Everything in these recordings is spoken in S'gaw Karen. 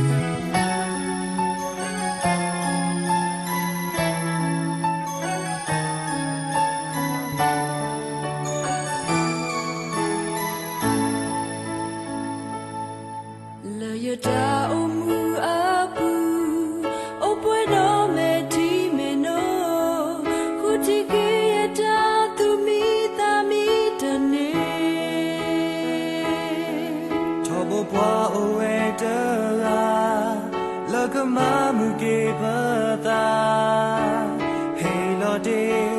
လၢယတၢ်အိၣ်မူအပူၤ, အိၣ်ပှဲၤဒီးမဲာ်ထံမဲာ်နိ, ဃုထံၣ်က့ၤယတၢ်သူၣ်မံသးမံတန့ၢ်. ထီဘိပှၤအိၣ်ဝဲတဂၤ, လၢကမၤမုာ်က့ၤပသး, ဟ့ၣ်လီၤတ့ၢ်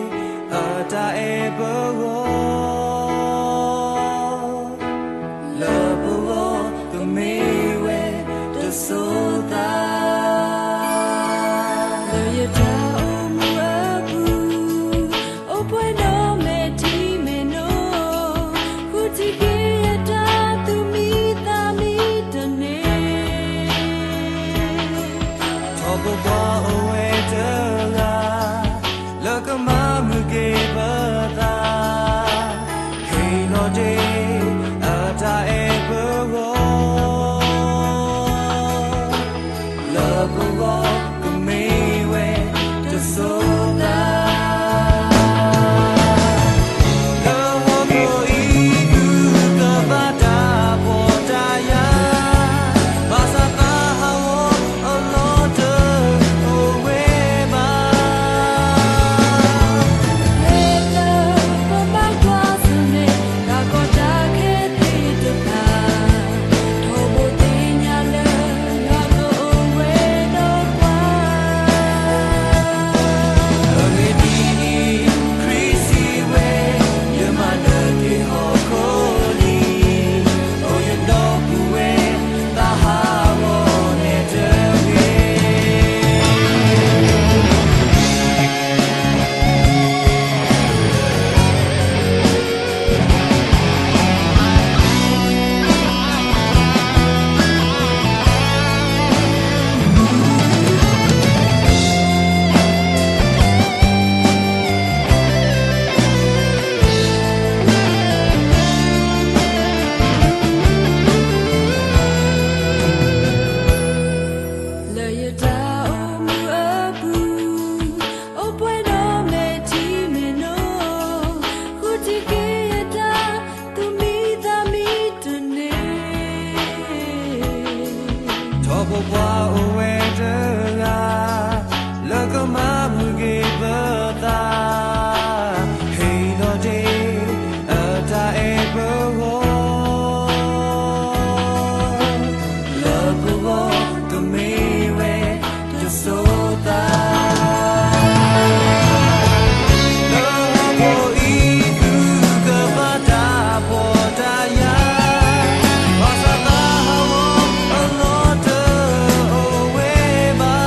အတၢ်အဲၣ်ပဂီၢ်, လၢပဂီၢ်ကမ့ၢ်ဝဲတစိၤသး. လၢယတၢ်အိၣ်မူအပူၤ, အိၣ်ပှဲၤဒီးမဲာ်ထံမဲာ်နိ, ဃုထံၣ်က့ၤယတၢ်သူၣ်မံသးမံတန့ၢ်. ထီဘိပှၤအိၣ်ဝဲတဂၤ, လၢကမၤမုာ်က့ၤပသး, ဟ့ၣ်လီၤတ့ၢ်အတၢ်အဲၣ်ပဂီၢ်, လၢပဂီၢ်ကမ့ၢ်ဝဲတစိၤသး. လၢဟီၣ်ခိၣ်အံၤ သုကဘၣ်တၢ်ဖှီၣ်တၢ်ယာ်, ဘၣ်ဆၣ်သးဟးဂီၤအလီၢ်တအိၣ်ဝဲဘၣ်. လၢပဘၣ်ကွၢ်ဆၢၣ်မဲာ် တၢ်ကီတၢ်ခဲသ့ၣ်တဖၣ်, ထီဘိသ့ၣ်ညါလၢ ယွၤကအိၣ်ဝဲဒီးပှၤ. အဂ့ၢ်ဒ်အံၤ, ခရံာ်စံးဝဲ, ယမၤနၢၤက့ၤဟီၣ်ခိၣ်လံ, အိၣ်ယဒီပုၢ်ဝဲၢ် သးဟးဂီၤနဲတဂ့ၤ. လၢယတၢ်အိၣ်မူအပူၤ, အိၣ်ပှဲၤဒီးမဲာ်ထံမဲာ်နိ, ဃုထံၣ်က့ၤယတၢ်သူၣ်မံသးမံတန့ၢ်. ထီဘိပှၤအိၣ်ဝဲတဂၤ, လၢကမၤမုာ်က့ၤပသး, ဟ့ၣ်လီၤတ့ၢ်အတၢ်အဲၣ်ပဂီၢ်, လၢပဂီၢ်ကမ့ၢ်ဝဲတစိၤသး. လၢဟီၣ်ခိၣ်အံၤ သုကဘၣ်တၢ်ဖှီၣ်တၢ်ယာ်, ဘၣ်ဆၣ်သးဟးဂီၤအလီၢ်တအိၣ်ဝဲဘၣ်.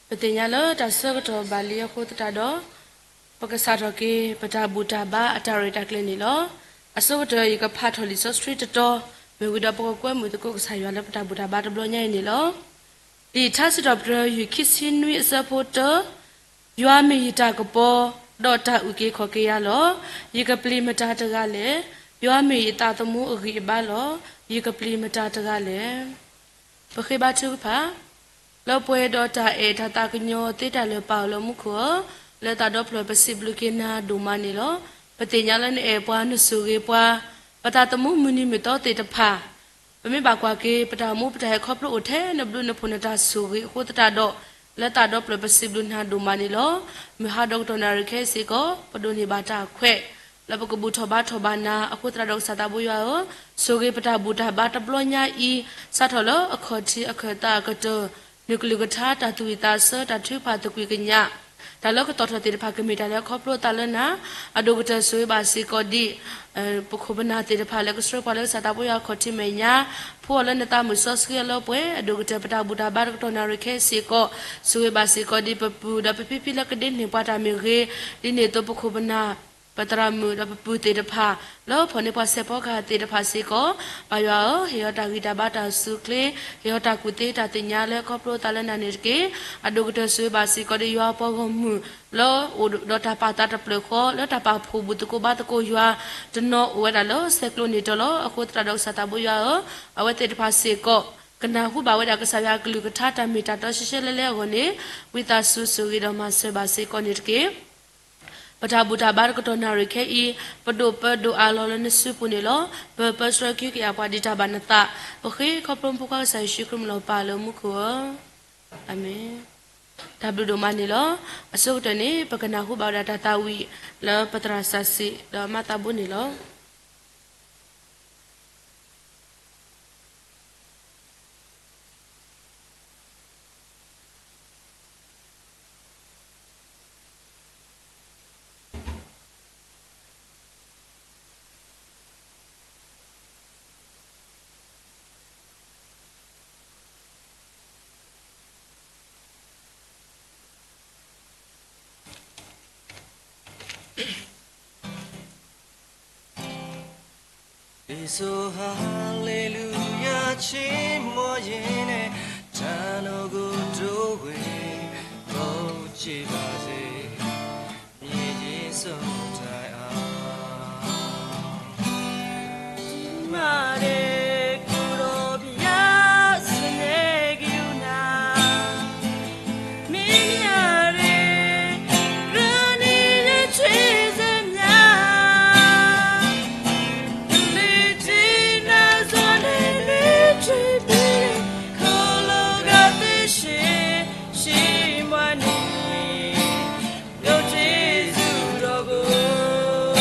ပသ့ၣ်ညါလၢတၢ်ဆၢကတီၢ်ဘၣ်လံအဃိသတးဒီး, ပကစးထီၣ်က့ၤ ပတၢ်ဘူၣ်တၢ်ဘါအတၢ်ရဲၣ်တၢ်ကျဲၤန့ၣ်လီၤ. အဆိကတၢၢ် ယကဖးထီၣ်လံာ်စီဆှံတတီၤ, မ့ၢ်ဝံၤဒီးပကကွဲမုာ်သကိးကစၢ်ယွၤလၢပတၢ်ဘူၣ်တၢ်ဘါတဘျီညါအံၤန့ၣ်လီၤ. လံာ်ထါစံးထီၣ်ပတြၢၤ ယုၢ်ခံဆံနွံအဆၢဖိတၢ, ယွၤမ့ၢ်ယတၢ်ကပီၤ, ဒီးတၢ်အုၣ်က့ၤခီၣ်က့ၤယၤလီၤ. ယကပျံၤမတၤတဂၤလဲၣ်. ယွၤမ့ၢ်ယသးသမူအဂံၢ်အဘါလီၤ. ယကပျံၤမတၤတဂၤလဲၣ်. ပဃ့ဘါထုကဖၣ်, လၢပှဲၤဒီးတၢ်အဲၣ်တၢ်သးကညီၤသ့တၢ်လၢာ်ပာ်အီၤလၢမူခိၣ်ဧၢ, လၢသးဒီဖျၢၣ်ပစံးဘျုးက့ၤနၤဒိၣ်မးန့ၣ်လီၤ. ပသ့ၣ်ညါလၢနအဲၣ်ပှၤနဆိၣ်ဂ့ၤပှၤ, ပသးသမူမုၢ်နံၤမုၢ်သီသ့ၣ်တဖၣ်, ပမ့ၢ်ဘၣ်ကွၢ်က့ၤ ပတၢ်အိၣ်မူပတၢ်ဟဲခီဖျိအိၣ်ထဲနဘျုးနဖှိၣ်နတၢ်ဆိၣ်ဂ့ၤအဃိသတးဒီး, လၢသးဒီဖျၢၣ်ပစံးဘျုးနၤဒိၣ်မးန့ၣ်လီၤ. မုၢ်ဟါဒီးကတီၢ်နၣ်ရံၣ်ခဲအံၤစ့ၢ်ကီး ပဒိးန့ၢ်ဘၣ်တၢ်ခွဲး လၢပကဘူၣ်ထီၣ်ဘါထီၣ်ဘၣ်နၤအဃိသတးဒီး ကစၢ်သးဘိယွၤဧၢ, ဆိၣ်ဂ့ၤပတၢ်ဘူၣ်တၢ်ဘါတဘျီညါအံၤ, စးထီၣ်လၢအခီၣ်ထံးအခၢၣ်သးအကတၢၢ်, နကလုၢ်ကထါ တၢ်သူၣ်ဝံၣ်သးဆၢ တၢ်ထုကဖၣ်သကွံာ်ကညး, တၢ်လၢကတီၤထီၣ်သ့ၣ်တဖၣ် ကမ့ၢ်တၢ်လၢခီဖျိသးလၢနၤ, အဒိၣ်ကတၢၢ်ဆိၣ်ဂ့ၤဘၣ်စ့ၢ်ကီးဒံး ပခိၣ်ပနၢ်သ့ၣ်တဖၣ်လၢကဆှၢပှၤလၢကစၢ်သးဘိယွၤအခီၣ်ထံးမဲာ်ညါ, ဖှူအီၤလၢနသးမုၢ်စီဆှံအလီၤပှဲၤ, အဒိၣ်ကတၢၢ်ပတၢ်ဘူၣ်တၢ်ဘါတကတီၢ်နၣ်ရံၣ်ခဲအံၤစ့ၢ်ကီး, ဆိၣ်ဂ့ၤဘၣ်စ့ၢ်ကီးဒံးပပုၢ်ဒီးပဖံဖံလၢကဒ့န့ၢ်ပှၤတၢ်မ့ၢ်ဂ့ၤ, ဒ်န့ၣ်အသိးပခိၣ်ပနၢ် ပသရၣ်မုၣ်ဒီးပပုၢ်သ့ၣ်တဖၣ်, လၢဖီၣ်န့ၢ်ပှၤစဲးဖီကဟၣ်သ့ၣ်တဖၣ်စ့ၢ်ကီး, ပၢ်ယွၤဧၢ, ဟ့ၣ်အီၤတၢ်ဂံၢ်တၢ်ဘါတၢ်စူၢ်ချ့, ဟ့ၣ်အီၤတၢ်ကူၣ်သ့တၢ်သ့ၣ်ညါလၢခီဖျိသးလၢနၤန့ၣ်တက့ၢ်. အဒိၣ်ကတၢၢ်ဆိၣ်ဂ့ၤဘၣ်စ့ၢ်ကီးဒံးယွၤအပှၤဂီၢ်မုၢ် လၢအိၣ်ဒီးတၢ်ပာ်သးတဖျၢၣ်ဃီ, လၢတၢ်ပာ်ဖှိၣ်ဘူၣ်သကိးဘါသကိးယွၤ, တနီၤအိၣ်ဝဲဒၣ်လၢဆဲးကျိးန့ၢ်တၢၤလီၤ. အဃိသတးဒီးကစၢ်သးဘိယွၤဧၢ, အဝဲသ့ၣ်တဖၣ်စ့ၢ်ကီး ကနၢ်ဟူဘၣ်ဝဲဒၣ်ကစၢ်ယွၤအကလုၢ်ကထါတၢ်မ့ၢ်တၢ်တီရှဲရှဲလဲလဲအဂီၢ်န့ၣ်, ဝံသးစူၤဆိၣ်ဂ့ၤဒီးမၤစၢၤဘၣ်စ့ၢ်ကီးန့ၣ်တက့ၢ်. ပတၢ်ဘူၣ်တၢ်ဘါတကတီၢ်နၣ်ရံၣ်ခဲအံၤ, ပဒိၣ်ပၢဒိၣ်အးလီၤလၢနစုပူၤန့ၣ်လီၤ. ပပၢဆှၢကဟုကယာ်ပှၤဒ်တၢ်ဘၣ်နသး, ပဃ့ခီဖျိမူခိၣ်ကစၢ်ယ့ၣ်ၡူးခရံာ်မံၤလီၤပၢ်လၢမူခိၣ်ဧၢ, အၤမ့ၣ်. တၢ်ဘျုးဒိၣ်မးန့ၣ်လီၤ. အဆိကတၢၢ်န့ၣ် ပကနၢ်ဟူဘၣ်ဝဲဒၣ်တၢ်သးဝံၣ်လၢပသရၣ်စီဆှံဒီးအမါသးဘိန့ၣ်လီၤ. လံာ်စီဆှံ ဟၤလ့လူယၤ ချီးမွမ်းယၤန့ၣ်, တၢ်နီၢ်ကီၢ်တဝ့ၢ် အိၣ်က့ၤဘၣ်စ့ၢ်, မ့ၢ်ယ့ၣ်ၡူးတၢ်အါ မၤဒဲး ကိၣ်ဒီးဘျါ စနဲကယူနၤ မ့ၢ်မၤဒဲး ရၢန့ၣ်ယထွဲစဲမး လ့ၤတ့နၤစီၤန့ၣ်လ့ၤထွဲဘ့ၣ် ခီလီၤဂာ်သ့ၣ်ရှ့ ရှ့မွၤန့ၣ် ဒိးတ့ၢ်ဆူၣ်ဒီးကိ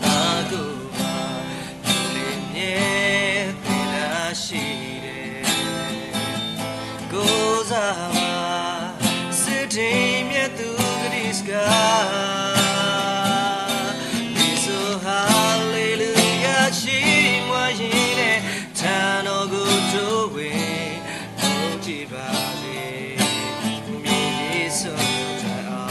အကိၣ်ဘၣ် ဒိးလ့ၤမ့ၢ်သ့ၣ်လၢရှံဒဲး ကိးစၢ်ဘၣ် စူၢ်တ့ၢ်မ့ၢ်သူကဒံစကါ လံာ်စီဆှံ ဟၤလ့လူယၤ ချီးမွမ်းယၤန့ၣ် တၢ်နီၢ်ကီၢ်တဝ့ၢ် အိၣ်က့ၤဘၣ်စ့ၢ် မ့ၢ်ယ့ၣ်ၡူးတၢ်အါ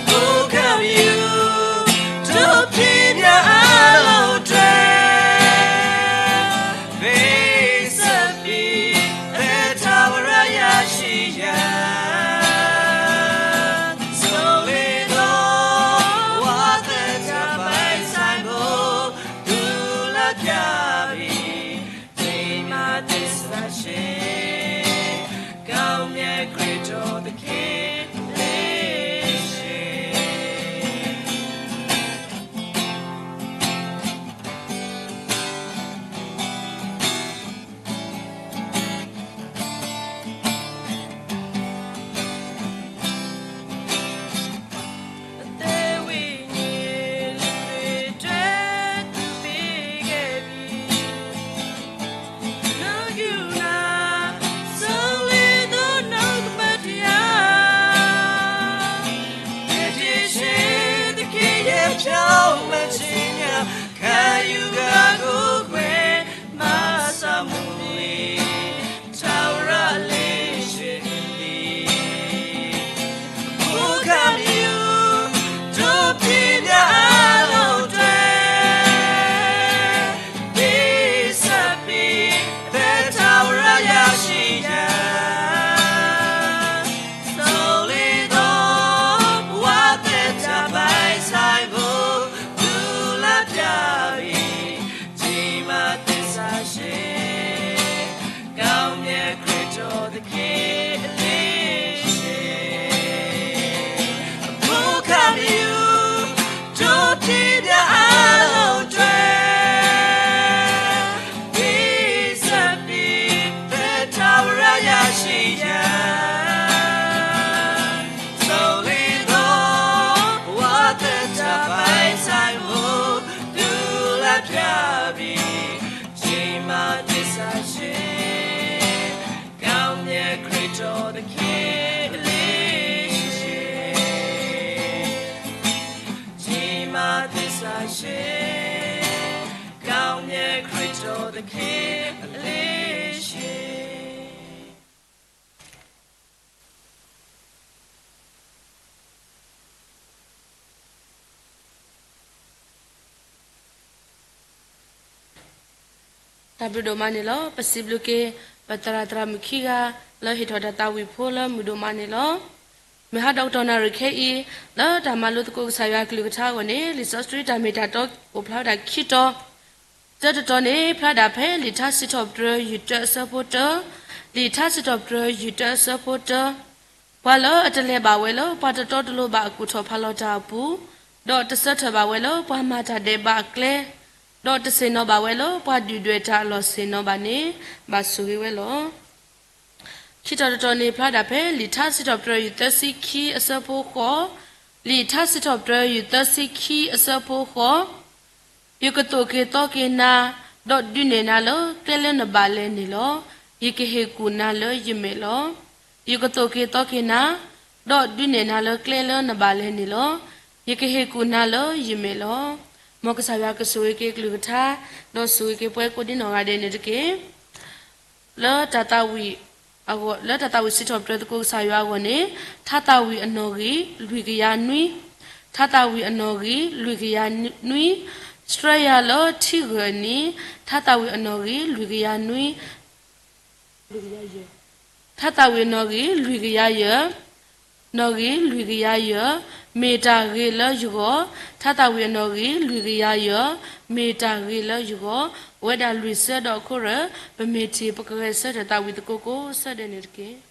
အိၣ်ကပယူၤ ဒီးဖံးမၤအလီၢ်တြဲၤ မ့ၢ်စပံး ဖဲထၢဝရၤယၤဆံယၤ လ့ၣ်ဆ့ တၢ်ဘျုးဒိၣ်မးန့ၣ်လီၤ. ပစံးဘျုးက့ၤ ပသရၣ်သရၣ်မုၣ်ခံဂၤ လၢဟ့ၣ်ထီၣ်တၢ်သးဝံၣ်ဖိလၢမုၢ်ဒိၣ်မးန့ၣ်လီၤ. မုၢ်ဟါဒီကတီၢ်နၣ်ရံၣ်ခဲအံၤ လၢတၢ်မၤလိသကိးကစၢ်ယွၤအကလုၢ်ကထါအဂီၢ်န့ၣ် လံာ်စီဆှံတၢ်မ့ၢ်တၢ်တီအိၣ်ဖျါဝဲဒၣ်ခံတီၤ, တၢတတီၤန့ၣ် ဖျါဒၣ်ဖဲလံာ်ထါစံးထီၣ်ပတြၢၤယုၢ်တၢအဆၢဖိတၢ, လံာ်ထါစံးထီၣ်ပတြၢၤယုၢ်တၢအဆၢဖိတၢ, ပှၤလၢအတလဲၤဘၣ်ဝဲလၢပှၤတတီတလိၤဘၣ်အကူၣ်ထီၣ်ဖးလီၤတၢ်အပူၤ, ဒီးတဆၢထၢၣ်ဘၣ်ဝဲလၢပှၤမၤတၢ်ဒဲးဘးအကျဲ, ဒီးတဆ့ၣ်နီၤဘၣ်ဝဲလၢပှၤဒုၣ်ဒွဲၣ်တၢ်အလီၢ်ဆ့ၣ်နီၤဘၣ်န့ၣ် ဘၣ်ဆိၣ်ဂ့ၤဝဲလီၤ. ခံတီၤတတီၤန့ၣ် ဖျါဒၣ်ဖဲလံာ်ထါစံးထီၣ်ပတြၢၤယုၢ်သၢဆံခံအဆၢဖိဃိး, လံာ်ထါစံးထီၣ်ပတြၢၤယုၢ်သၢဆံခံအဆၢဖိဃိး, ယကသိၣ်က့ၤသီက့ၤနၤ, ဒီးဒုးနဲၣ်နၤလၢကျဲလၢနဘၣ်လဲၤန့ၣ်လီၤ. ယကဟ့ၣ်ကူၣ်နၤလၢယမဲာ်လီၤ. ယကသိၣ်က့ၤသီက့ၤနၤ, ဒီးဒုးနဲၣ်နၤလၢကျဲလၢနဘၣ်လဲၤန့ၣ်လီၤ. ယကဟ့ၣ်ကူၣ်နၤလၢယမဲာ်လီၤ. မ်ကစၢ်ယွၤကဆိၣ်ဂ့ၤက့ၤကလုၢ်ကထါ, ဒီးဆိၣ်ဂ့ၤက့ၤပှၤကိးဒံနီၢ်ဂၤဒဲးန့ၣ်တက့ၢ်. လၢတၢ်သးဝံၣ်အဂီၢ်, လၢတၢ်သးဝံၣ်စံးထီၣ်ပတြၢၤသကိးကစၢ်ယွၤအဂီၢ်န့ၣ်, ထါသးဝံၣ်အနီၣ်ဂံၢ်လွံၢ်ကယၤနွံ, ထါသးဝံၣ်အနီၣ်ဂံၢ်လွံၢ်ကယၤနွံ, ဆှၢယၤလၢထံဂၢၢ်အနံၤ, ထါသးဝံၣ်အနီၣ်ဂံၢ်လွံၢ်ကယၤနွံ, ထါသးဝံၣ်အနီၣ်ဂံၢ်လွံၢ်ကယၤယဲၢ်, နီၣ်ဂံၢ်လွံၢ်ကယၤယဲၢ်, မ့ၢ်တၢ်ဂ့ၤလၢယဂီၢ်, ထါသးဝံၣ်အနီၣ်ဂံၢ်လွံၢ်ကယၤယဲၢ်, မ့ၢ်တၢ်ဂ့ၤလၢယဂီၢ်, အိၣ်ဝဲဒၣ်လွံၢ်ဆၢဒီးအခိၣ်ရၢၢ်, ပမ့ၢ်ထံၣ်ပကဂဲၤဆၢထၢၣ်သးဝံၣ်သကိးကိးဆၢဒဲးန့ၣ်တက့ၢ်.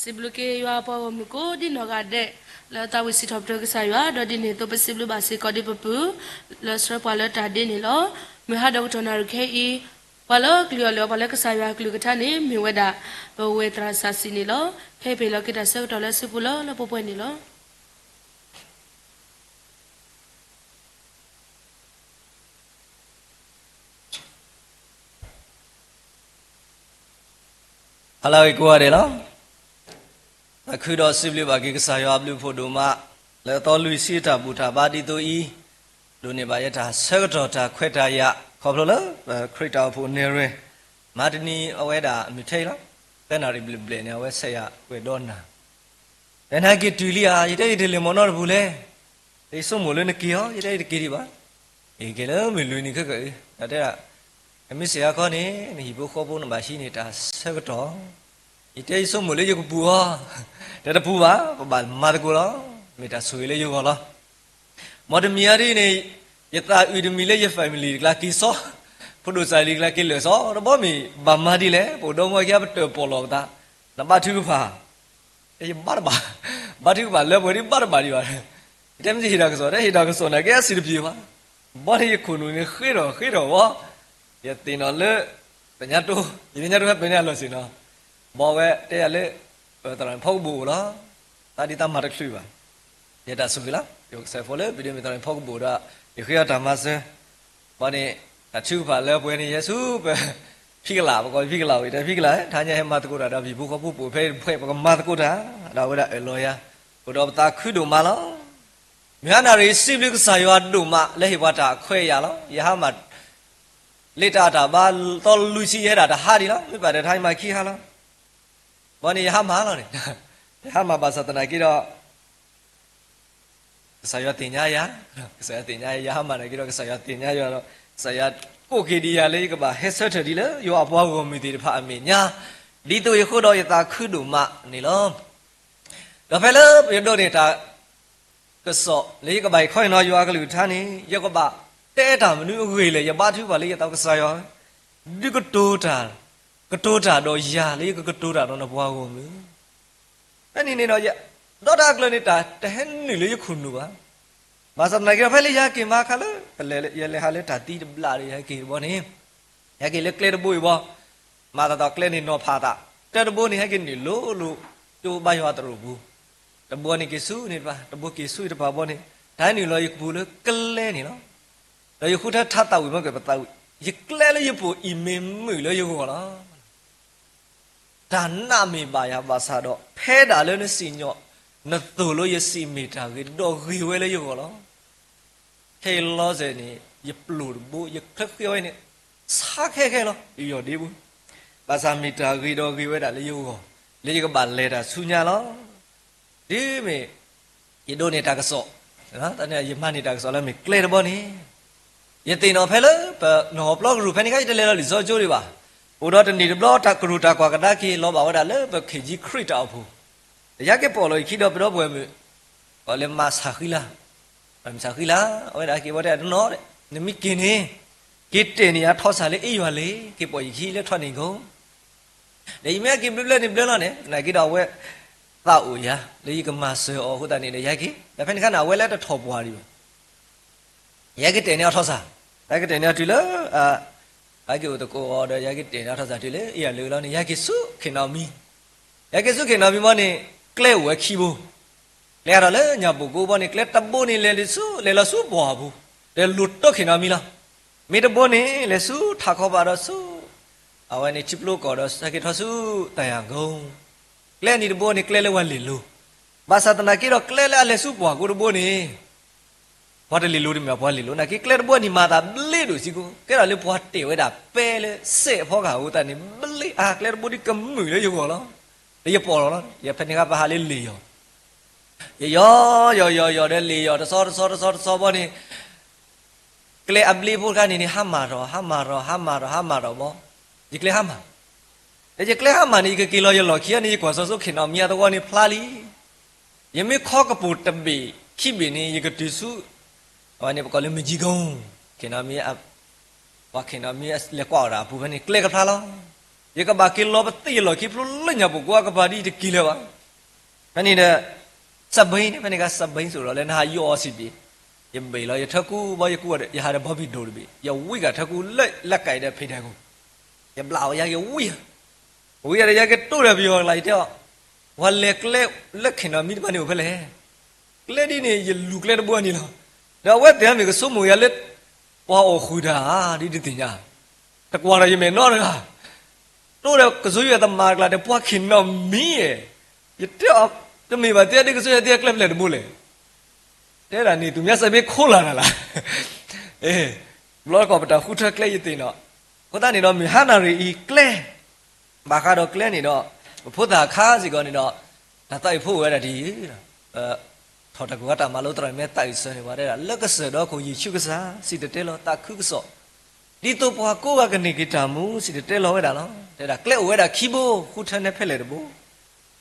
စံးဘျုးက့ၤယွၤပှၤဂီၢ်မုၢ်ကိးဒံနီၢ်ဂၤဒဲး လၢသးဝံၣ်စံးထီၣ်ပတြၢၤကစၢ်ယွၤ ဒီးဒ်န့ၣ်အသိးပစံးဘျုးဘၣ်စ့ၢ်ကီးဒံးပပုၢ် လၢဆှၢပှၤလၢတၢ်ဒ့န့ၣ်လီၤ. မုၢ်ဟါဒီးကတီၢ်နၣ်ရံၣ်ခဲအံၤ ပှၤလၢကလုၢ်အီၣ်လုၢ်အီပှၤလၢကစၢ်ယွၤအကလုၢ်ကထါန့ၣ် မ့ၢ်ဝဲဒၣ် ပဝဲသရၣ်စၢ်စံးန့ၣ်လီၤ. ခဲအံၤပဟ့ၣ်လီၤက့ၤတၢ်ဆၢကတီၢ်လၢအစုပူၤလီၤ လၢပှဲၤပှဲၤန့ၣ်လီၤ. ဟါလၢအဂ့ၤကိးဂၤဒဲးလီၤ. သးခုဒီးစံးဘျုးဘၣ်က့ၤကစၢ်ယွၤအဘျုးအဖှိၣ်ဒိၣ်မး လၢအသီလွံၢ်ဆံအတၢ်ဘူၣ်တၢ်ဘါဒ်သိးအံၤ, ဒိးန့ၢ်ဘၣ်ယဲတၢ်ဆၢကတီၢ်တၢ်ခွဲးတၢ်ယာ် ခီဖျိလၢပခရံာ်တၢ်အိၣ်ဖှိၣ်နဲၣ်ရွဲၣ်, မၤတနံၤအဝဲဒၣ်အမုၢ်ထဲအံၤလီၤ. သၢနၣ်ရံၣ်ဘျဲၣ်ဘျဲၣ်န့ၣ် အဝဲဆဲးယၤကွဲးဒီနၤ ဖဲနဟဲက့ၤတုၤလံဧါ, ယတဲယတလဲၤမီၢ်နီတပူၤလဲၣ်. ယဆိကမိၣ်လၢနက့ၤအီၤ, ယတဲယတက့ၤဒံးဘၣ်. ယက့ၤလၢမုၢ်လွံၢ်နံၤခဲကနံၣ်အံၤ, ဒီးတဲဒၣ်, နမ့ၢ်စံးအခီန့ၣ် နဟံၣ်ဖိဃီဖိနဘၣ်ဟံးန့ၢ်တၢ်ဆၢကတီၢ်. ယတဲယဆိကမိၣ်လၢယကပူၤအီၤ, တဲတပူၤဘၣ်, ပဘၣ်မၤသကိးလီၤ. မ့ၢ်တၢ်ဆိၣ်ဂ့ၤလၢယဂီၢ်လီၤ. မ်တမံၤအံၤဒ်န့ၣ်, ယသးအုးတမံၤလၢယ family တကျါက့ၤစီ, ဖိဒိၣ်စၢ်လံၤတကျါက့ၤလၢာ်စီ, တဘီမ့ၢ်ဘၣ်မၤဒ်လဲၣ်, ပအိၣ်ဒီမါခံဂၤပတၢၣ်ပီၣ်လီၤပသး, နဘါထုကဖၣ်, ယဘါတဘၣ်, ဘါထုကဖၣ်လၢပှဲၤဒ်ဘါတဘၣ်ဒံးဘၣ်. ယတဲမ့ၢ်ဟ့ၣ်တၢ်ကစီၣ်, တဟ့ၣ်တၢ်ကစီၣ်နာ်က့အဆင်တပြေဘၣ်. ဘီန့ၣ်ယခိၣ်နူာ်န့ၣ်ဃ့ထီၣ်ဃ့ထီၣ်ဝဲ, ယသ့ၣ်နီၣ်လၢ သညါတိ, ယသညါတိဟဲပၢၤန့ၢ်အလီၢ်ဆ့ၣ်နီၤ, ဘီဝဲတဲယၤလၢ သရၣ်ဖီကဘိၣ်အိၣ်လီၤ. သးဒ်သးမၤတချုးဘၣ်. ယတၢ်ဆိၣ်ဂ့ၤလီၤ. ယကစၢ်ဖိလၢပဒိမ့ၢ်သရၣ်ဖီကဘိၣ်ဒီး ယဃ့အီၤတၢ်မၤစၢၤ, ဘီန့ၣ် တၢ်ထုကဖၣ်လၢပှဲၤန့ၣ် ယဲဆူပ ဖံကလး, ပကိးဖံကလးဝံၤ တဲဖံကလး, တဟါညါဟဲမၤသကိးတၢ်ဒီး ပဟံၣ်ဖိဃီဖိပိာ်ဖဲဖဲ ပကမၤသကိးတၢ်, ဒီးအဝဲဒၣ်အၢၣ်လီၤယၤ, အိၣ်ဒီးပသးခုဒိၣ်မးလီၤ. မုၢ်ဟါနၣ်ရံၣ်စံးဘျုးကစၢ်ယွၤဒိၣ်မး လၢဟ့ၣ်ပှၤတၢ်ခွဲးယာ်လီၤ. ယဟါမၢ် လ့တၢ်တၢ်ဘါ သီလွံၢ်ဆံယဲဒၣ်တဟါဒံးလီၤ. မ့ၢ်ဘၣ်ဒီးတဟါယမၤခံဟါလီၤ. ဘီန့ၣ်ယဟါမၢ်လီၤန့ၣ်, ယဟါမၢ်ဘၣ်ဆၣ်သနာ်က့ဒီး ကစၢ်ယွၤသ့ၣ်ညါယၤ, ကစၢ်ယွၤသ့ၣ်ညါယၤ, ယဟါမၢ်နာ်က့ဒီး ကစၢ်ယွၤသ့ၣ်ညါယၤဒီး ကစၢ်ယွၤကိးက့ၤဒံးယၤလၢယကဘၣ်ဟဲဆၢထၢၣ်ဒ်လၢယွၤအပှၤဂီၢ်မုၢ်သ့ၣ်တဖၣ်အမဲာ်ညါ, ဒ်သိးယဃိဒီးယသးခုဒိၣ်မးန့ၣ်လီၤ. ဒီးဖဲလၢယဒိးန့ၢ်တၢ် ကစီၣ်လၢယကဘၣ်ဟ့ၣ်ခီဟ့ၣ်နီၤယွၤအကလုၢ်ကထါန့ၣ် ယကဘၣ်တဲတၢ်မနုၤအဂ့ၢ်လဲၣ်. ယဘါထုကဖၣ်လၢယသးကစၢ်ယွၤ, ဒုးကတိၤတၢ်, ကတိၤတၢ်ဒီးယၤလၢယကကတိၤတၢ်ဒီးနပှၤဂီၢ်မုၢ်. ဖဲန့ၣ်န့ၣ်ဒီး ဒီတၢ်အကျၢၤန့ၣ် တၢ်တဟဲနုာ်လၢယခိၣ်နူာ်ဘၣ်. ဘၣ်ဆၣ်သနာ်က့ဒီး ဖဲလၢယဟဲက့ၤမၤခါလၢ ပလဲၤ ယလဲၤဟးလၢတၢ်သံတဘျီဒီး ယဟဲက့ၤတဘီန့ၣ်, ယဟဲက့ၤလၢကျဲတဘိအံၤဘီ, မၤသးသီကျဲန့ၣ်နီၤဖးသး, တၢ်တဘိန့ၣ် ဟဲက့ၤနုာ်လိၤလိၤ ကၠိဘါယွၤသရိာ်ပူၤ, တဘိန့ၣ်က့ၤဆူန့ၣ်တပၤ, တဘိက့ၤဆူတပၤဘီန့ၣ်, တၢ်ဟဲနုာ်လီၤယကပူၤလၢကျဲန့ၣ်လီၤ. ဒီးယဃုထၢထါသးဝံၣ်မ့ၢ်ကပသးဝံၣ်, ယကျဲလၢယပိာ်အံၤမ့ၢ်မုာ်လၢယဂီၢ်လီၤ. တၢ်နာ်မ့ၢ်ဘၣ်ယၤဘၣ်ဆၣ်ဒီး ဖဲဒၣ်လၢနစံၣ်ညီၣ် နသိၣ်လိယစံးမ့ၢ်တၢ်ဂ့ၤ ဒီးဂ့ၤဝဲလၢယဂီၢ်လီၤ. ခဲအံၤလီၤစဲၤန့ၣ် ယပျိာ်တဘိ ယချၢဃ့ဝဲန့ၣ် ဆါခဲခဲလီၤ ယယီၢ်ဒ့ပူၤ, ဘၣ်ဆၣ်မ့ၢ်တၢ်ဂ့ၤဒီးဂ့ၤဝဲဒၣ်လၢယဂီၢ် လၢယကဘၣ်လဲၤတၢ်ဆူညါလီၤ. တုၤမ့ၢ် ယဒိးန့ၢ်တၢ်ကစီၣ်, ယမၤန့ၢ်တၢ်ကစီၣ်လၢမ့ၢ်ကျဲတဘီန့ၣ်, ယသ့ၣ်နီၣ်ဖဲလၢ ပနီၢ်ဟီၣ်ပျီကရူၢ်ဖဲန့ၣ်ခါ ယတလဲၤလီၤလံာ်စီကၠိဒံးဘၣ်. အိၣ်ဒီးတနံၣ်တဘျီ တၢ်ကရူၢ်တၢ်ကွၢ်ကဒါက့ၤ လီၤဘၣ်ဝဲဒၣ်လၢပခ့ၣ်ကၠံခရံာ်တၢ်အိၣ်ဖှိၣ်, ဒီးယဟဲက့ၤပိာ်လီၤယခံဒီးပဒီပုၢ်ဝဲၢ်မုၣ်, ကိးလၢမၤဆၣ်ဃံလၤ, မၤဆၣ်ဃံလၤ, အဝဲဒၣ်က့ၤဘီတဲတနီၤ, နမ့ၢ်က့ၤန့ၣ် က့ၤတဲာ်န့ၢ်ယၤထီၣ်စၢ်လၢအ့ၣ်ယွၤလံ, က့ၤပိာ်ယခံလၢထီၣ်န့ၣ်ကိ ဒီးယမ့ၢ်ဟဲက့ၤဘျၢဘျၢန့ၣ်ဘျၢလီၤန့ၣ် သနာ်က့ဒီးအဝဲသးအိၣ်ယၤ လၢယကမၤစၢၤအီၤအဃိသတးန့ၣ်ဒီးယဟဲက့ၤ, ဒီးဖဲန့ၣ်အခါန့ၣ် အဝဲလၢတထီၣ်ပှၢ်ဒံးဘၣ်. ယဟဲက့ၤတဲာ်န့ၢ်အီၤထီၣ်စၢ်, ယဟဲက့ၤတဲာ်န့ၢ်အီၤတုၤလၢ ဟဲက့ၤအိၣ်သကိးအီၤဒီး ယဟဲက့ၤတဲာ်န့ၢ်အီၤထီၣ်စၢ်တုၤလၢအ့ၣ်ယၤလၢလီၤန့ၣ် ယဟဲက့ၤဆူခ့ၣ်နီၤမံၤ, ယဟဲက့ၤဆူခ့ၣ်နီၤမံၤဘီန့ၣ် ကျဲအိၣ်ဝဲခံဘိ ကျဲအါထီၣ်လၢညၣ်ဘိၣ်ကိဘီန့ၣ် ကျဲတဘိန့ၣ် လဲၤဆူ လဲၤလီၤဆူပှၢ်ပူၤ, ဒီးလိၤတိခ့ၣ်နီၤမံၤလီၤ. မ့ၢ်တဘိန့ၣ် လဲၤဆူထးခီပၤဒီးဆူ အဝဲန့ၣ်ထံပျိကီၢ်ဒီးဟဲက့ၤထီၣ်ဆူတၢ်ယၣ်ကိ, ကျဲနံၤတဘိန့ၣ် ကျဲလၢပှၤလ့ၢ်လိၤ, ဘၣ်ဆၣ်သနာ်က့ဒီးကျဲလၢအလဲၤဆူပှၢ်ကိတဘိန့ၣ် ပှၤတလ့ၢ်လိၤတမ့ၢ်ပှၤလ့ၢ်လိၤ နာ်က့ကျဲတဘိန့ၣ်မၤသးဘျ့ဒိၣ်စ့ၢ်ကီး ကဲထီၣ်လၢပှၤတဲာ်ဝဲဒၣ်ပဲလၢစဲးအဖီကဟၣ်အဃိသတးန့ၣ် ဘျ့အါ ကျဲတဘိဒ်ကမုာ်လၢယဂီၢ်လီၤ. ဒီးယပိာ်လီၤလီၤ ယဖဲန့ၣ်အခါပဟးလၢလ့ၣ်ယီၤ, ယယီၤ ယီၤယီၤယီၤဒီးလ့ၣ်ယီၤတဆီတဆီတဆီတဆီဘီန့ၣ် ကျဲအဘျ့ဖိတခါန့ၣ်န့ၣ် ဟါမၢ်ထီၣ် ဟါမၢ်ထီၣ် ဟါမၢ်ထီၣ် ဟါမၢ်ထီၣ်ဘီ, ယကျဲဟါမၢ်, ဒီးယကျဲဟါမၢ်န့ၣ် ယကက့ၤလီၤယလီၢ်ခံန့ၣ် ယကွၢ်စီဆူခ့ၣ်နီၤမံၤအသဝီန့ၣ်ဖျါလံ. ယမ့ၢ်ခီကပိာ်တဘ့ၣ်ခံဘ့ၣ်န့ၣ် ယကတုၤဆူ အဝဲန့ၣ်ပကိးလၢမုၢ်ကံကိ, ခ့ၣ်နီၤမံၤ ပှၤခ့ၣ်နီၤမံၤလဲၤကွၢ်အီၣ်တၢ်အပူၤဖဲန့ၣ် ကျဲကဖျါလီၤ. ယကဘၣ်က့ၤလီၤပသံၣ်ယလီၢ်ခံဖျိလၢညၣ်ပူၤကွၢ်ကပၤဒ်ယတက့ၤလၢၤဘၣ်. ဖဲန့ၣ်ဒီး စဘ့ၣ်န့ၣ် ဖဲန့ၣ်ကစဘ့ၣ်ဆိဒီး လၢနဟးယီအီၤစံးဘ့ၣ်, ယဘ့ၣ်လီၤယထၢကူဘီယကူဒီး ယဟးဒီးဘီဘံၣ်ဒိၣ်တဘ့ၣ်, ယဝံၣ်ကဒီးထၢကူလၢလၢကဲဒီးဖံးဒဲးကူ, ယဘျးအီၤယၤက့ၤဝံၣ်, ဝံၣ်ဒီးယက့ၤတိၢ်ဒီးပယီၤကလး ယတဲအီၤ, ပှၤလဲၤကျဲလၢခဲနီၤမံတဖၣ်န့ၣ်အိၣ်ဖဲလဲၣ် ကျဲဒ်န့ၣ် ယလူၤကျဲတဘိန့ၣ်လီၤ. ဒီးအဝဲသ့ၣ်မ့ၢ်ကဆိကမိၣ်ယၤလၢ ပှၤအိၣ်ဃုာ်တၢ်ဧါ ဒ်တသ့ၣ်ညါ, တကွၢ်ဒီးယမဲာ်နီတဂၤ, တိၢ်ဒီးကစၢ်ယွၤသမၢကျါဒီး ပှၤခဲနီၤမံဧဲ, ယတဲအီၤ, တမ့ၢ်ဘၣ် တဲဒ်ကစၢ်ယွၤတဲကျဲဖဲလဲၣ်တဘိလဲၣ်, တဲဒၣ်န့ၣ် သူများစဘ့ၣ်ခိၣ်လာ်နၤလၢ် ဘျီတကီၢ်ပတၢ်ဃုထၢကျဲယသ့ၣ်နီၤ, အဃိသတးန့ၣ်ဒီး မုၢ်ဟါနၣ်ရံၣ်အံၤကျဲ ဘၣ်ဃးဒီးကျဲန့ၣ်ဒီး ပဖိသၣ်အခါစ့ၢ်ကီးန့ၣ်ဒီး တၢ်သးအုးဖိဝဲဒၣ်ဒ်အံၤ, ထီၣ်တၢ်ကူၣ်ဂၤတၢ်မၤလိသရၣ်မ့ၢ်သးအုးစၢၤန့ၣ် ပှၤတဲဒၣ် လၢကစၢၢ်ဒီခိၣ်ယ့ၣ်ၡူးကစၢ် စံၣ်တဲၤတဲလီၤသးခုကစီၣ်, ဒ်သိးပှၤကိးဂၤကန့ၢ်က့ၤတၢ်မူ စံၣ်တဲၤတဲလီၤဝဲဒၣ်လီၤ. တဲဒၣ်ကျဲအိၣ်ဝဲဒၣ်ခံဘိ ဃုထၢန့ၢ်ဖဲလဲၣ်တဘိ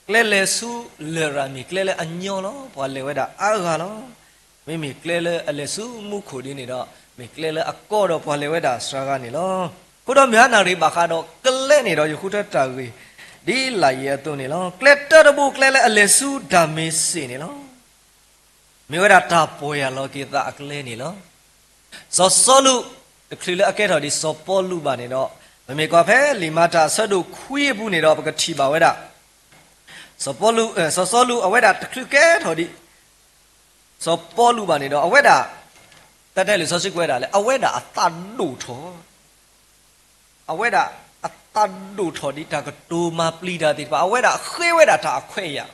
ကျဲလဲၤဆူလရာ်မ့ၢ်ကျဲလၢအညီလီၤ. ပှၤလဲၤဝဲဒၣ်အါဂၤလီၤ. မ့မ့ၢ်ကျဲလၢအလဲၤဆူမူခိၣ်ဒ်န့ၣ်ဒီး မ့ၢ်ကျဲလၢအကီဒီးပှၤလဲၤဝဲဒၣ်စှၤဂၤန့ၣ်လီၤ. အဃိဒီးမုၢ်ဟါနၣ်ရံၣ်ဘၣ်ဃးဒီးကျဲန့ၣ်ဒီး ယဃုထၢတၢ်ဂ့ၢ် ဒ်လာ်ယံၤအသိးန့ၣ်လီၤ. ကျဲတၢတဘိကျဲလၢအလဲၤဆူဒၤမ့းစ့းန့ၣ်လီၤ. မ့ၢ်ဝဲဒၣ်တၢ်ပီၢ်ယၢ်လီၤက့ၤသးအကျဲန့ၣ်လီၤ. စီၤစီလူး တချုးလၢအကဲထီၣ်ဒ်စီၤပီလူးဘၣ်န့ၣ်ဒီး ပမ့ၢ်ကွၢ်ဖဲလံာ်မၤတၢ်အဆၢဒိၣ်ခွံအပူၤန့ၣ်ဒီး ပကထံၣ်ဘၣ်ဝဲဒၣ် စီၤစီလူး စီၤစီလူးအဝဲဒၣ်တချုးကဲထီၣ်ဒ် စီၤပီလူးဘၣ်န့ၣ်ဒီး အဝဲဒၣ် တၢ်တဲလံာ်စီဆှံကွဲးဒၣ်လၢ အဝဲဒၣ်အသးဒိၣ်ထီၣ် အဝဲဒၣ်အသးဒိၣ်ထီၣ်ဒ်တၢ်ကတိၤမၤပျံၤတၢ်သ့ၣ်တဖၣ်, အဝဲဒၣ်ဃ့ဝဲဒၣ်တၢ်အခွဲးအယာ်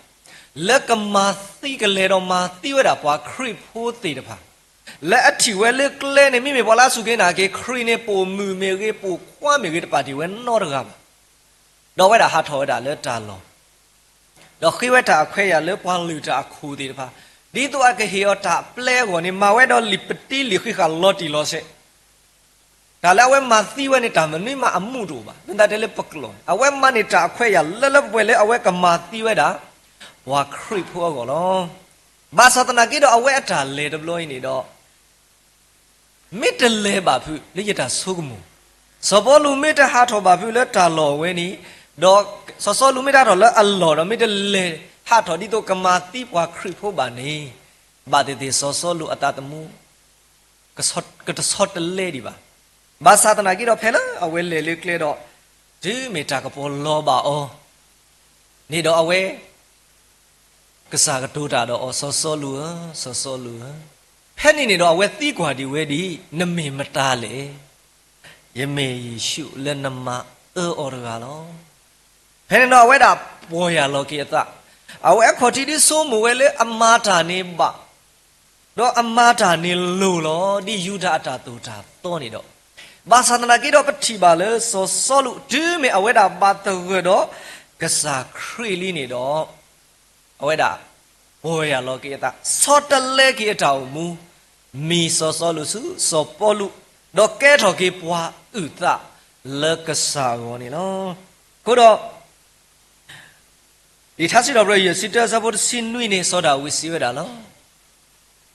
လၢကမၤသံကလဲၤဒီးမၤသံဝဲဒၣ်ပှၤခရံာ်ဖိသ့ၣ်တဖၣ်, လၢအထံၣ်ဝဲလၢကျဲန့ၣ် မ့မ့ၢ်ပှၤလၢအစူၢ်က့ၤနာ်က့ၤခရံာ်န့ၣ် ပိာ်မုၣ်မ့ၢ်ဂ့ၤ ပိာ်ခွါမ့ၢ်ဂ့ၤ တပာ်တ့ၢ်ဝဲနီတဂၤဘၣ်. ဒီးအဝဲဒၣ်ဟးထီၣ်ဝဲဒၣ်လၢတၢ်လီၢ် ဒီးဃ့ဝဲတၢ်အခွဲးအယာ်လၢပှၤလုၢ်တၢ်အခိၣ်သ့ၣ်တဖၣ်, ဒ်သိးအကဟ့ၣ်အီၤတၢ်ပျဲအဂီၢ်န့ၣ် မၤဝဲဒီးလံာ်ပတံလံာ်ဃံးဃာ်လီၤတံၢ်လီၤဆဲး, တၢ်လၢအဝဲမၤသံဝဲန့ၣ် တၢ်မနုၤမးအမူးတအိၣ်ဘၣ်. မ့ၢ်သးတဲလၢပကျိာ်န့ၣ် အဝဲမၤန့ၢ်တၢ်အခွဲးအယာ်လၢလၢပှဲၤပှဲၤလၢအဝဲကမၤသံဝဲဒၣ် ပှၤခရံာ်ဖိအဂီၢ်လီၤ. ဘၣ်ဆၣ်သနာ်က့ဒီး အဝဲအတၢ်လဲၤတဘျီအံၤန့ၣ်ဒီး မ့ၢ်တလဲၤဘၣ်ဖုးလၢယတၢ်ဆိကမိၣ်, စီၤပီလူးမ့ၢ်တဟးထီၣ်ဘၣ်ဖုးလၢတၢ်လီၢ်အဝဲန့ၣ်, ဒီးစီၤစီလူးမ့ၢ်တဟးထီၣ်လၢအလီၢ်ဒီး မ့ၢ်တလဲၤဟးထီၣ်ဒ်သိးကမၤသံပှၤခရံာ်ဖိဘၣ်န့ၣ်, ဘၣ်သ့ၣ်သ့ၣ်စီၤစီလူးအသးသမူ ကတဆီတလဲဒံးဘၣ်. ဘၣ်ဆၣ်သနာ်က့ဒီး ဖဲလၢအဝဲလဲၤလၢကျဲဒီး တုၤမ့ၢ်တၢ်ကပီၤလီၤဘၣ်အီၤန့ၣ်ဒီး အဝဲ ကစၢ်ကတိၤတၢ်ဒီးအီၤ, စီၤစီလူးဧၢ, စီၤစီလူးဧၢ, ဖဲန့ၣ်န့ၣ်ဒီး အဝဲသံကွၢ်ဒံးဝဲဒ်အံၤ, နမ့ၢ်မတၤလဲၣ်. ယမ့ၢ်ယ့ၣ်ၡူးလၢနမၤအၢအီၤတဂၤလီၤ. ဖဲန့ၣ်ဒီး အဝဲဒၣ်ပီၢ်ယၢ်လီၤက့ၤအသး, အဝဲအခီၣ်ထံးဒ်ဆိကမိၣ်ဝဲလၢအမၤတၢ်န့ၣ်ဘၣ် ဒီးအမၤတၢ်န့ၣ်လိၤလီၤ, ဒ်ယူဒၤအတၢ်သိၣ်တၢ်သီန့ၣ်ဒီး, ဘၣ်ဆၣ်သနာ်က့ဒီး ပထံၣ်ဘၣ်လၢစီၤစီလူး တုၤမ့ၢ်အဝဲဒၣ်ဘၣ်သဂၢၢ်ဒီးကစၢ်ခရံာ်လံန့ၣ်ဒီး, အဝဲဒၣ်ပီၢ်ယၢ်လီၤက့ၤအသး, ဆီတလဲက့ၤအတၢ်အိၣ်မူ, မ့ၢ်စီၤစီလူးဆူစီၤပီလူး, ဒီးကဲထီၣ်က့ၤပှၤအုၣ်သးလၢကစၢ်အဂီၢ်န့ၣ်လီၤ. အဃိဒီး လံာ်ထါစံးထီၣ်ပတြၢၤ ယဲၢ်ဆံတၢ အဆၢဖိတဆံနွံန့ၣ် စီၤဒၤဝံးစံးဝဲဒၣ်လီၤ.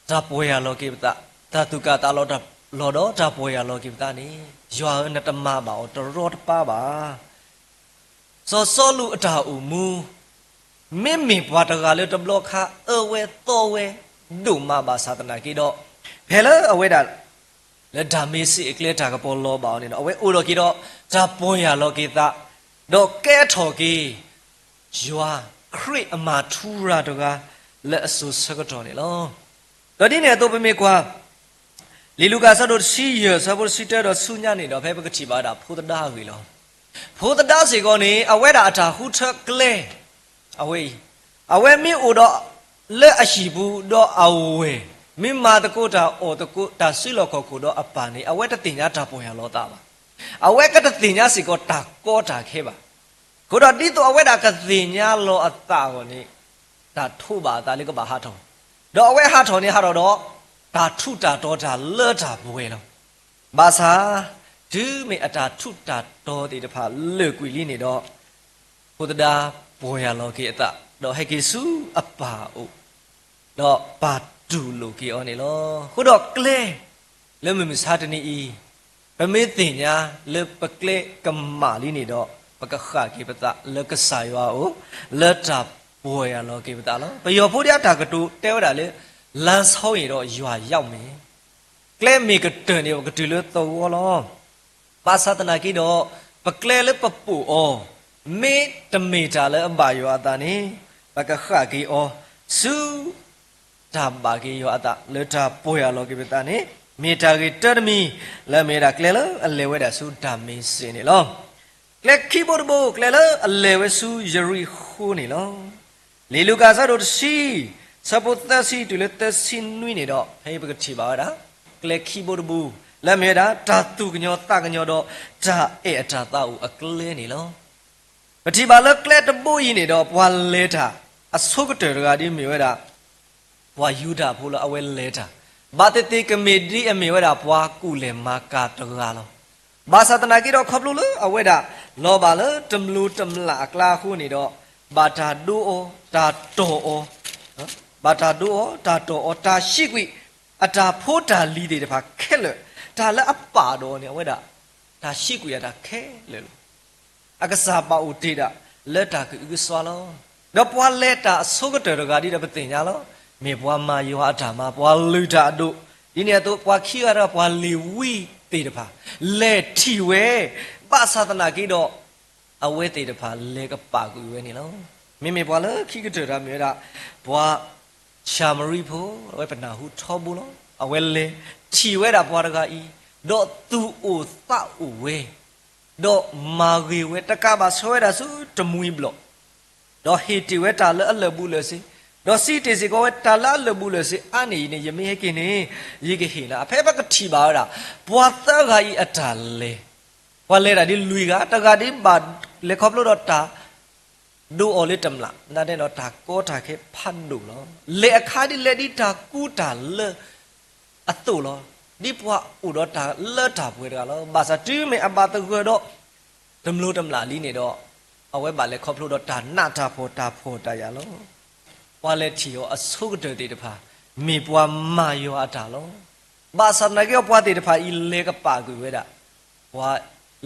တၢ်ပီၢ်ယၢ်လီၤက့ၤပသး, တၢ်သူၣ်ကၢ်သးလီၤဒီးတၢ်ပီၢ်ယၢ်လီၤက့ၤပသးန့ၣ်, ယွၤဧၢ, နတမၤဘၣ်အီၤတရီတပါဘၣ်. စီၤစီလူးအတၢ်အိၣ်မူ မ့မ့ၢ်ပှၤတဂၤလၢတဘျီခါအၢဝဲသီဝဲဒိၣ်မးဘၣ်ဆၣ်သနာ်က့ဒီး, ဖဲလၢအဝဲဒၣ် လၢဒၤမ့းစ့းအကျဲတၢ်ကပီၤလီၤဘၣ်အီၤန့ၣ်ဒီး အဝဲအိၣ်ဒီးက့ၤဒီးတၢ်ပီၢ်ယၢ်လီၤက့ၤသး, ဒီးကဲထီၣ်က့ၤ ယွၤခရံာ်အမၤထူရၤတဂၤလၢအစိၤဆၢကတီၢ်န့ၣ်လီၤ. ဒီးဒ်န့ၣ်အသိးပမ့ၢ်ကွၢ် လံာ်လူၤကၣ်အဆၢဒိၣ်တဆံယဲၢ် အဆၢဖိတဆံတၢဒီးဆူညါန့ၣ်ဒီး ဖဲပကထံၣ်ဘၣ်ဝဲဒၣ်ဖိသဒါအဂ့ၢ်လီၤ. ဖိသဒါစ့ၢ်ကီးန့ၣ် အဝဲဒၣ်အတၢ်ဃုထၢကျဲ အဝဲအံၤ, အဝဲမ့ၢ်အိၣ်ဒီးလၢအဟံၣ်ပူၤဒီးအဝဲၢ်, မ့ၢ်မၤသကိးတၢ်အီၣ်သကိးတၢ်စုလီၢ်ခီၣ်ခိၣ်ဒီးအပၢ်န့ၣ် အဝဲတသ့ၣ်ညါတၢ်ပီၢ်ယၢ်လီၤသးဘၣ်. အဝဲကတသ့ၣ်ညါစ့ၢ်ကီးတၢ်ကီတၢ်ခဲဘၣ်. အဃိဒီးဒ်သိးအဝဲဒၣ်ကသ့ၣ်ညါလီၤအသးအဂီၢ်န့ၣ်, တၢ်ထိးဘၣ်အသးလၢကဘၣ်ဟးထီၣ်, ဒီးအဝဲဟးထီၣ်န့ၣ် ဟးထီၣ်ဒီးတၢ်ထူးတၢ်တီၤတၢ်လၢတၢ်ပှဲၤလီၤ. ဘၣ်ဆၣ် တုၤမ့ၢ်အတၢ်ထူးတၢ်တီၤသ့ၣ်တဖၣ်လၢာ်ကွံာ်လံန့ၣ်ဒီး ဖိသဒါပီၢ်ယၢ်လီၤက့ၤအသး, ဒီးဟဲက့ၤဆူအပၢ်အအိၣ်, ဒီးပၢ်တူၢ်လိာ်က့ၤအီၤန့ၣ်လီၤ. အဃိဒီးကျဲ လၢမုၢ်မဆါတနံၤအံၤ, ပမ့ၢ်သ့ၣ်ညါလၢပကျဲကမၣ်လံန့ၣ်ဒီး ပကဃၣ်က့ၤပသးလၢကစၢ်ယွၤအအိၣ်, လၢတၢ်ပီၢ်ယၢ်လီၤက့ၤပသးလီၤ. ပယီၤဖိဒ်အတၢ်ကတိၤတဲဝဲဒၣ်လၢ လမ်းဆုံးရင်တော့ ရွာရောက်မယ်, ကျဲမ့ၢ်ကတၢၢ်န့ၣ် ပကတုၤလၢသဝီလီၤ. ဘၣ်ဆၣ်သနာ်က့ဒီး ပကျဲလၢပပိာ်အီၤ မ့တမ့ၢ်တၢ်လၢအဘၣ်ယွၤအသးန့ၣ် ပကဃၣ်က့ၤအီၤဆူ တၢ်ဘၣ်က့ၤယွၤအသး လၢတၢ်ပီၢ်ယၢ်လီၤက့ၤပသးန့ၣ် မ့ၢ်တၢ်ဂ့ၤတၢတမံၤ လၢအမ့ၢ်ဝဲဒၣ်ကျဲလၢအလဲၤဝဲဒၣ်ဆူတၢ်မ့ၢ်စ့ၣ်န့ၣ်လီၤ. ကျဲခံဘိတဘိ ကျဲလၢအလဲၤဝဲဆူယရံၣ်ဃိန့ၣ်လီၤ. လံာ်လူၤကၣ်အဆၢဒိၣ်တဆံ ဆၢဖိသၢဆံတုၤလၢသၢဆံနွံန့ၣ်ဒီး ဖဲအံၤပကထံၣ်ဘၣ်ဝဲဒၣ် ကျဲခံဘိတဘိ လၢအမ့ၢ်ဝဲဒၣ် တၢ်သူၣ်ကညီၤသးကညီၤဒီး တၢ်အဲၣ်အတၢ်သးအိၣ်အကျဲန့ၣ်လီၤ. ပထံၣ်ဘၣ်လၢကျဲတဘိအံၤန့ၣ်ဒီး ပှၤလဲၤတၢ်အဆိကတၢၢ်တဂၤဒ်မ့ၢ်ဝဲဒၣ် ပှၤယူဒၤဖိလၢအဝဲလဲၤတၢ်, ဘၣ်သ့ၣ်သ့ၣ်ကမ့ၢ်ဒ်အမ့ၢ်ဝဲဒၣ်ပှၤကူၣ်လဲၤမၤကၤတဂၤလီၤ. ဘၣ်ဆၣ်သနာ်က့ဒီး ခီဖျိလၢအဝဲဒၣ် လီၤဘၣ်လၢတမျိၤတမျာ်အကျါအဃိန့ၣ်ဒီး ဘၣ်တၢ်ဒိအီၤတၢ်တီၢ်အီၤ, ဘၣ်တၢ်ဒိအီၤတၢ်တီၢ်အီၤ တၢ်ဆံးကွံာ် အတၢ်ဖိတၢ်လံၤသ့ၣ်တဖၣ်ခဲလၢာ်, တၢ်လၢအပာ်ဒီးအီၤန့ၣ် အဝဲဒၣ် တၢ်ဆံးကွံာ်အတၢ်ခဲလၢာ်လီၤ. အကစၢ်ဘၣ်အိၣ်တ့ၢ်ဒၣ်လၢတၢ်ကအုကစွါလီၤ. ဒီးပှၤလဲၤတၢ်အဆိကတၢၢ်တဂၤဒ်ဒီးပသ့ၣ်ညါလီၤ. မ့ၢ်ပှၤမၤယွၤအတၢ်မၤ ပှၤလုၢ်တၢ်အဒိၣ်, ဒ်န့ၣ်အသိး ပှၤခံဂၤတဂၤ ပှၤလ့ၤဝံသ့ၣ်တဖၣ် လဲၤထံၣ်ဝဲ, ဘၣ်ဆၣ်သနာ်က့ဒီး အဝဲသ့ၣ်တဖၣ်လဲၤကပာ်ကွံာ်ဝဲန့ၣ်လီၤ. မ့မ့ၢ်ပှၤလၢခံကတၢၢ်တဂၤမ့ၢ်ဝဲဒၣ် ပှၤၡၤမရံဖိ အဝဲပနၢ်ဟူထီဘိလီၤ. အဝဲလဲၤထံၣ်ဝဲဒၣ်ပှၤတဂၤအံၤ, ဒီးသူၣ်အိၣ်သးအိၣ်ဝဲ, ဒီးမၤဂ့ၤဝဲ တကးဘၣ်ဆှၢဝဲဒၣ်ဆူတမှံဘျီၣ် ဒီးဟ့ၣ်တ့ၢ်ဝဲတၢ်လၢအလၢာ်ဘူၣ်လၢာ်စ့, ဒီးစံးတ့ၢ်စ့ၢ်ကီးဝဲ တၢ်လၢအလၢာ်ဘူၣ်လၢာ်စ့အါန့ၢ်အံၤန့ၣ် ယမ့ၢ်ဟဲက့ၤန့ၣ် ယကဟ့ၣ်နၤ. ဖဲပကထံၣ်ဘၣ်ဝဲဒၣ် ပှၤသၢဂၤအံၤအတၢ်လဲၤ, ပှၤလဲၤတၢ်ဒ်လွံၢ်ဂၤ, တဂၤဒ်ဘၣ်လဲၤခီဖျိဒီးတၢ် ဒိအီၤလၢတမျာ်, နာ်သက့ဒီးတၢ်ကီတၢ်ခဲဖးဒိၣ်လီၤ. လဲၤအခါဒ်လဲၤဒ်တၢ်ကူတၢ်လၢအသိးလီၤ. ဒ်ပှၤအိၣ်ဒီးတၢ်လၢတၢ်ပှဲၤတဂၤလီၤ. ဘၣ်ဆၣ်တုၤမ့ၢ်အဘၣ်သဂၢၢ်ဒီး တမျိၤတမျာ်လံန့ၣ်ဒီး အဝဲဘၣ်လဲၤခီဖျိဒီးတၢ်နးတၢ်ဖှီၣ်တၢ်ဖှီၣ်တၢ်ယာ်လီၤ. ပှၤလဲၤထံၣ်အီၤအဆိကတၢၢ်သ့ၣ်တဖၣ် မ့ၢ်ပှၤမၤယွၤအတၢ်လီၤ. ဘၣ်ဆၣ်သနာ်က့ဒီး ပှၤသ့ၣ်တဖၣ်အံၤလဲၤကပာ်ကွံာ်ဝဲဒၣ် ပှၤ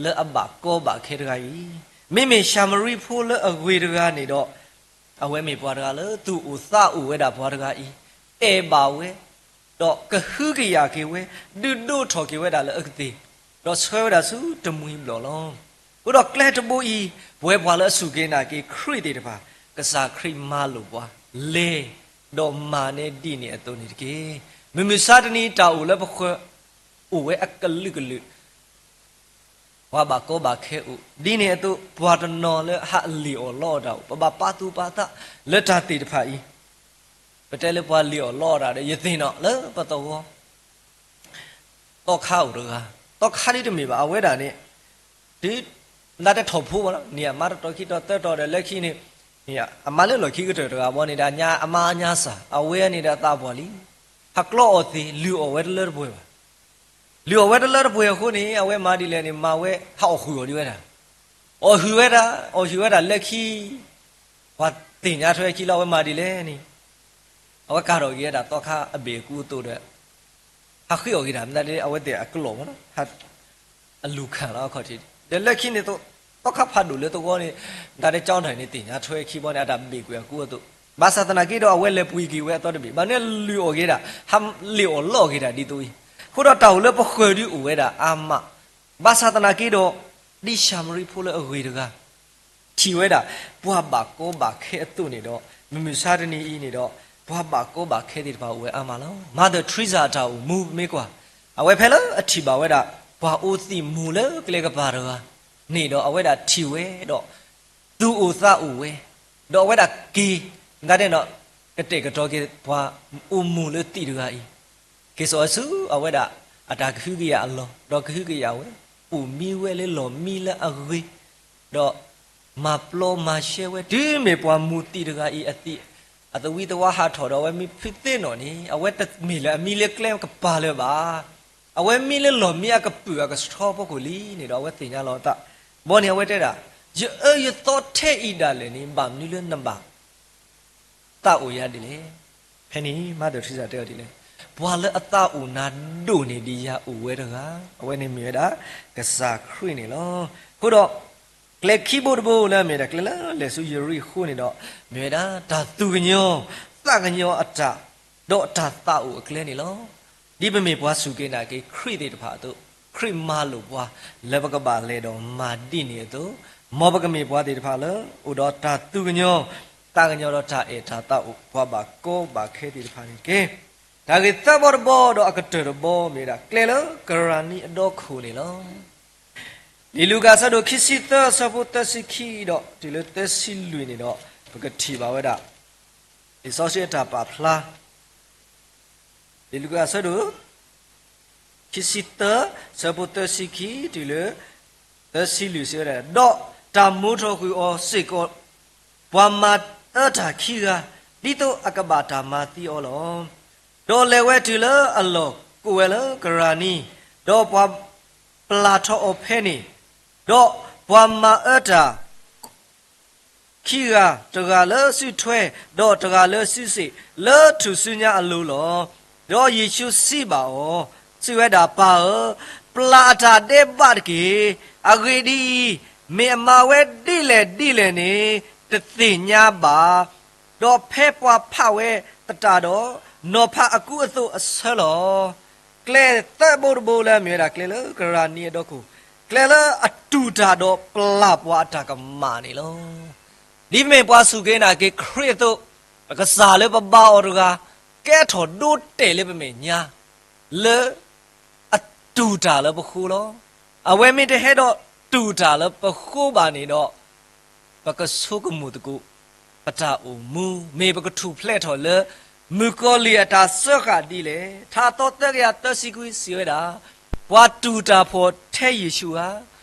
လၢအဘၣ်ကီဘၣ်ခဲတဂၤအံၤ, မ့မ့ၢ်ၡၤမရံဖိလၢအဂ့ၤတဂၤန့ၣ်ဒီး အဝဲမ့ၢ်ပှၤတဂၤလၢသူၣ်အိၣ်သးအိၣ်ဝဲဒၣ်ပှၤတဂၤအံၤ, အဲၣ်ဘၣ်ဝဲ, ဒီးကဟုကယာ်က့ၤဝဲ, ဒုးဒိးထီၣ်က့ၤဝဲဒၣ်လၢအကသ့ၣ်, ဒီးဆှၢဝဲဒၣ်ဆူတမှံဘျီၣ်လီၤ. အဃိဒီးကျဲတဘိအံၤ ပဝဲပှၤလၢအစူၢ်က့ၤနာ်က့ၤခရံာ်သ့ၣ်တဖၣ် ကစၢ်ခရံာ်မၤလိာ်ပှၤ လဲၤ, ဒီးမၤန့ၢ်ဒ်န့ၣ်အသိးန့ၣ်တက့ၢ်. မုၢ်မဆါတနံၤတၢ်အိၣ်လၢပဃၢၤ အိၣ်ဝဲအကလုာ်ကလုာ် ပှၤဘၣ်ကီဘၣ်ခဲအိၣ်, ဒ်န့ၣ်အသိး ပှၤတနီၤလၢဟးလ့ၣ်အီၣ်လီအီၣ်တၢ်အိၣ်, ပဘၣ်ပာ်သူၣ်ပာ်သးလၢတၢ်သ့ၣ်တဖၣ်အံၤ, ပတဲလၢပှၤလ့ၣ်အီၣ်လီအီၣ်တၢ်ဒီး ယသ့ၣ်နီၣ်လၢပသဝီ သီခါအိၣ်တဂၤ, သီခါဒ်တမ့ၢ်ဘၣ် အဝဲဒၣ်န့ၣ် တုၤ နတဲထီၣ်ဖိဘၣ်လီၤ, န့ၣ်အမါတတီၤခံတီၤသၢတီၤဒီးလၢခံန့ၣ်, အမါလၢလီၢ်ခံကတၢၢ်တဂၤဘီန့ၣ်ဒီး ညါအမါညါစၢ် အဝဲန့ၣ်ဒီးအသးပှၢ်လံ, ဟးကျီအီၣ်သ့ၣ် လုၢ်အီၣ်ဝဲတလၢတပှဲၤဘၣ်. လုၢ်အီၣ်ဝဲတလၢတပှဲၤအဃိန့ၣ် အဝဲမၤဒ်လဲၣ်န့ၣ် မၤဝဲ ဟးအီၣ်ဃုာ်အီၤဒ်ဝဲဒၣ်, အီၣ်ဟုၣ်ဝဲဒၣ်, အီၣ်ဟုၣ်ဝဲဒၣ်လၢခံ ပှၤသ့ၣ်ညါထွဲခံလီၤ အဝဲမၤဒ်လဲၣ်န့ၣ်, အဝဲကၤထီၣ်က့ၤဝဲဒၣ်သီခါအဘ့ၣ်အကူအသိးဒီး ဟးဃ့အီၣ်က့ၤတၢ် မ့ၢ်သးဒ်အဝဲသ့ၣ်အကျိာ်ဘၣ်လီၤ, အလူၤခၣ်လီၤအခီၣ်ထံး, ဒီးလၢခံန့ၣ်သိး သီခါဖးဒိၣ်လၢသဝီန့ၣ် မ့ၢ်သးဒ်ကၠီထီၣ်န့ၣ် သ့ၣ်ညါထွဲခံဘီန့ၣ် အတၢ်ဘ့ၣ်ကွံာ်အကူအသိး, ဘၣ်ဆၣ်သနာ်က့ဒီး အဝဲလဲၤပှ့ၤက့ၤဝဲအသီတဘ့ၣ် ဘၣ်န့ၣ်လုၢ်အီၣ်က့ၤဒၣ် ဟးလ့ၣ်အီၣ်လီအီၣ်က့ၤဒၣ်ဒ်သိးအံၤ, အဃိဒီးတၢ်အိၣ်လၢပဃၢၤဒုးအိၣ်ဝဲဒၣ်အါမး, ဘၣ်ဆၣ်သနာ်က့ဒီး ဒ်ၡၤမရံဖိလၢအဂ့ၤတဂၤ ထံၣ်ဝဲဒၣ် ပှၤဘၣ်ကီဘၣ်ခဲအသိးန့ၣ်ဒီး မုၢ်မဆါတနံၤအံၤန့ၣ်ဒီး ပှၤဘၣ်ကီဘၣ်ခဲသ့ၣ်တဖၣ်အိၣ်ဝဲအါမးလီၤ. Mother Teresa အတၢ်အိၣ်မူပမ့ၢ်ကွၢ်, အဝဲဖဲလၢအထံၣ်ဘၣ်ဝဲဒၣ် ပှၤအိးသံၣ်မူၤလၢကျဲကပၤတဂၤန့ၣ်ဒီး အဝဲဒၣ်ထံၣ်ဝဲဒီး သူၣ်အိၣ်သးအိၣ်ဝဲ, ဒီးအဝဲဒၣ်က့ၤ မ့ၢ်သးဒ်န့ၣ် ကတဲာ်ကတီၤက့ၤပှၤအိၣ်မူၤလၢသံၣ်တဂၤအံၤ က့ၤစိာ်ဝဲဆူအဝဲဒၣ်အတၢ်ကဟုကယာ်အလီၢ်, ဒီးကဟုကယာ်ဝဲ, အိၣ်မံဝဲလၢလီၢ်မံလၢအဂ့ၤ, ဒီးမၤပျီမၤရှဲဝဲ, တုၤမ့ၢ်ပှၤမူၤသံၣ်တဂၤအံၤအသံၣ် အသဝံသဝါဟးထီၣ်ဒီး အဝဲမံဖုးသ့ၣ်နီၣ်န့ၣ် အဝဲတမ့ၢ်လၢအမံလၢကျဲကပၤလၢၤဘၣ်. အဝဲမံလၢလီၢ်မံအကပုာ်အကဆှီဖီခိၣ်လံန့ၣ်ဒီး အဝဲသ့ၣ်ညါလီၤအသး. ဘီန့ၣ် အဝဲတဲဒၣ်, ယအၢယသီထဲအံၤဒၣ်လဲာ်န့ၣ် ဘၣ်မနုၤလၢနဘၣ် သးအိၣ်ယၤဒ်လဲၣ်. ဖဲန့ၣ် Mother Teresa တဲအီၤဒ်လဲၣ်, ပှၤလၢအသးအိၣ်နၤဒိၣ်န့ၢ်ဒံးယၤအိၣ်ဝဲတဂၤ, အဝဲန့ၣ်မ့ၢ်ဝဲဒၣ် ကစၢ်ခရံာ်န့ၣ်လီၤ. အဃိဒီး ကျဲခံဘိတဘိလၢအမ့ၢ်ဝဲဒၣ် ကျဲလၢလဲၤဆူယရံၣ်ဃိၣ်န့ၣ်ဒီး မ့ၢ်ဝဲဒၣ်တၢ်သူၣ်ကညီၤသးကညီၤအတၢ် ဒီးတၢ်သးအိၣ်အကျဲန့ၣ်လီၤ. ဒ်ပမ့ၢ်ပှၤစူၢ်က့ၤနာ်က့ၤခရံာ်သ့ၣ်တဖၣ်အသိး, ခရံာ်မၤလိာ်ပှၤလၢပကဘၣ်လဲၤဒီးမၤဒ်န့ၣ်အသိး, မ်ပကမ့ၢ်ပှၤသ့ၣ်တဖၣ်လၢအိၣ်ဒီးတၢ်သူၣ်ကညီၤသးကညီၤဒီး တၢ်အဲၣ်တၢ်သးအိၣ် ပှၤဘၣ်ကီဘၣ်ခဲသ့ၣ်တဖၣ်န့ၣ်တက့ၢ်. တၢ်ဂ့ၢ်သၢဘီတဘီဒီးအကတၢၢ်တဘီ မ့ၢ်ဝဲဒၣ်ကျဲလၢကရၤနံအဒီခိၣ်န့ၣ်လီၤ. လံာ်လူၤကၣ်အဆၢဒိၣ်ခံဆံသၢ အဆၢဖိသၢဆံခံဒီးတုၤလၢသၢဆံလွံၢ်န့ၣ်ဒီး ပကထံၣ်ဘၣ်ဝဲဒၣ် လံာ်စီဆှံအတၢ်ပာ်ဖျါ လံာ်လူၤကၣ်အဆၢဒိၣ် ခံဆံသၢ အဆၢဖိသၢဆံခံတုၤလၢ သၢဆံလွံၢ်စံးဝဲဒၣ်, ဒီးတၢ်မူထီၣ်ကွံာ်အီၤစ့ၢ်ကီး ပှၤမၤအၢတၢ်ခံဂၤ ဒ်သိးအကဘၣ်တၢ်မၤသံအီၤလီၤ. ဒီးလဲၤဝဲတုၤလၢအလီၢ်ကိးဝဲလၢကရၤနံ, ဒီးပှၤပျၢ်ထီၣ်အီၤဖဲန့ၣ်, ဒီးပှၤမၤအၢတၢ် ခံဂၤ, တဂၤလၢစုထွဲ, ဒီးတဂၤလၢစုစ့ၣ်, လၢထူၣ်စုညါအလိၤလီၤ. ဒီးယ့ၣ်ၡူးစံးဘၣ်အီၤ, စံးဝဲဒၣ်, ပၢ်ဧၢ, ပျၢ်အတၢ်ဒဲးဘးတက့ၢ်. အဂ့ၢ်ဒ်အံၤ, မ့ၢ်အမၤဝဲဒ်လဲၣ်ဒ်လဲၣ်န့ၣ် တသ့ၣ်ညါဘၣ်. ဒီးဖဲပှၤဖးဝဲသတးဒီး, နီၤဖးအကူအသိးအဆၢလီၤ. ကျဲသၢဘိတဘိလၢအမ့ၢ်ဝဲဒၣ်ကျဲလၢကရၤနံအဒီခိၣ်, ကျဲလၢအတူၢ်တၢ်ဒီးပျၢ်ပှၤအတၢ်ကမၣ်န့ၣ်လီၤ. ဒ်ပမ့ၢ်ပှၤစူၢ်က့ၤနာ်က့ၤခရံာ်အသိး, ပကစၢ်လၢပဘါအီၤတဂၤ, ကဲထီၣ်ဒိတဲာ်လၢပမဲာ်ညါ, လၢ အတူၢ်တၢ်လၢပဃိလီၤ. အဝဲမ့ၢ်တဟဲဒီးတူၢ်တၢ်လၢပဃိဘၣ်န့ၣ်ဒီး, ပကဆိကမိၣ်သကိး ပတၢ်အိၣ်မူ, မ့ၢ်ပကထူၣ်ဖျဲးထီၣ်လၢ မုၣ်ကီၤလံၢ်အတၢ်စၢဃာ်ဒ်လဲၣ်. ထါသီသၢကယၤသၢဆံခွံစံးဝဲဒၣ်, ပှၤတူၢ်တၢ်ဖှီၣ်ထဲယ့ၣ်ၡူးဧါ,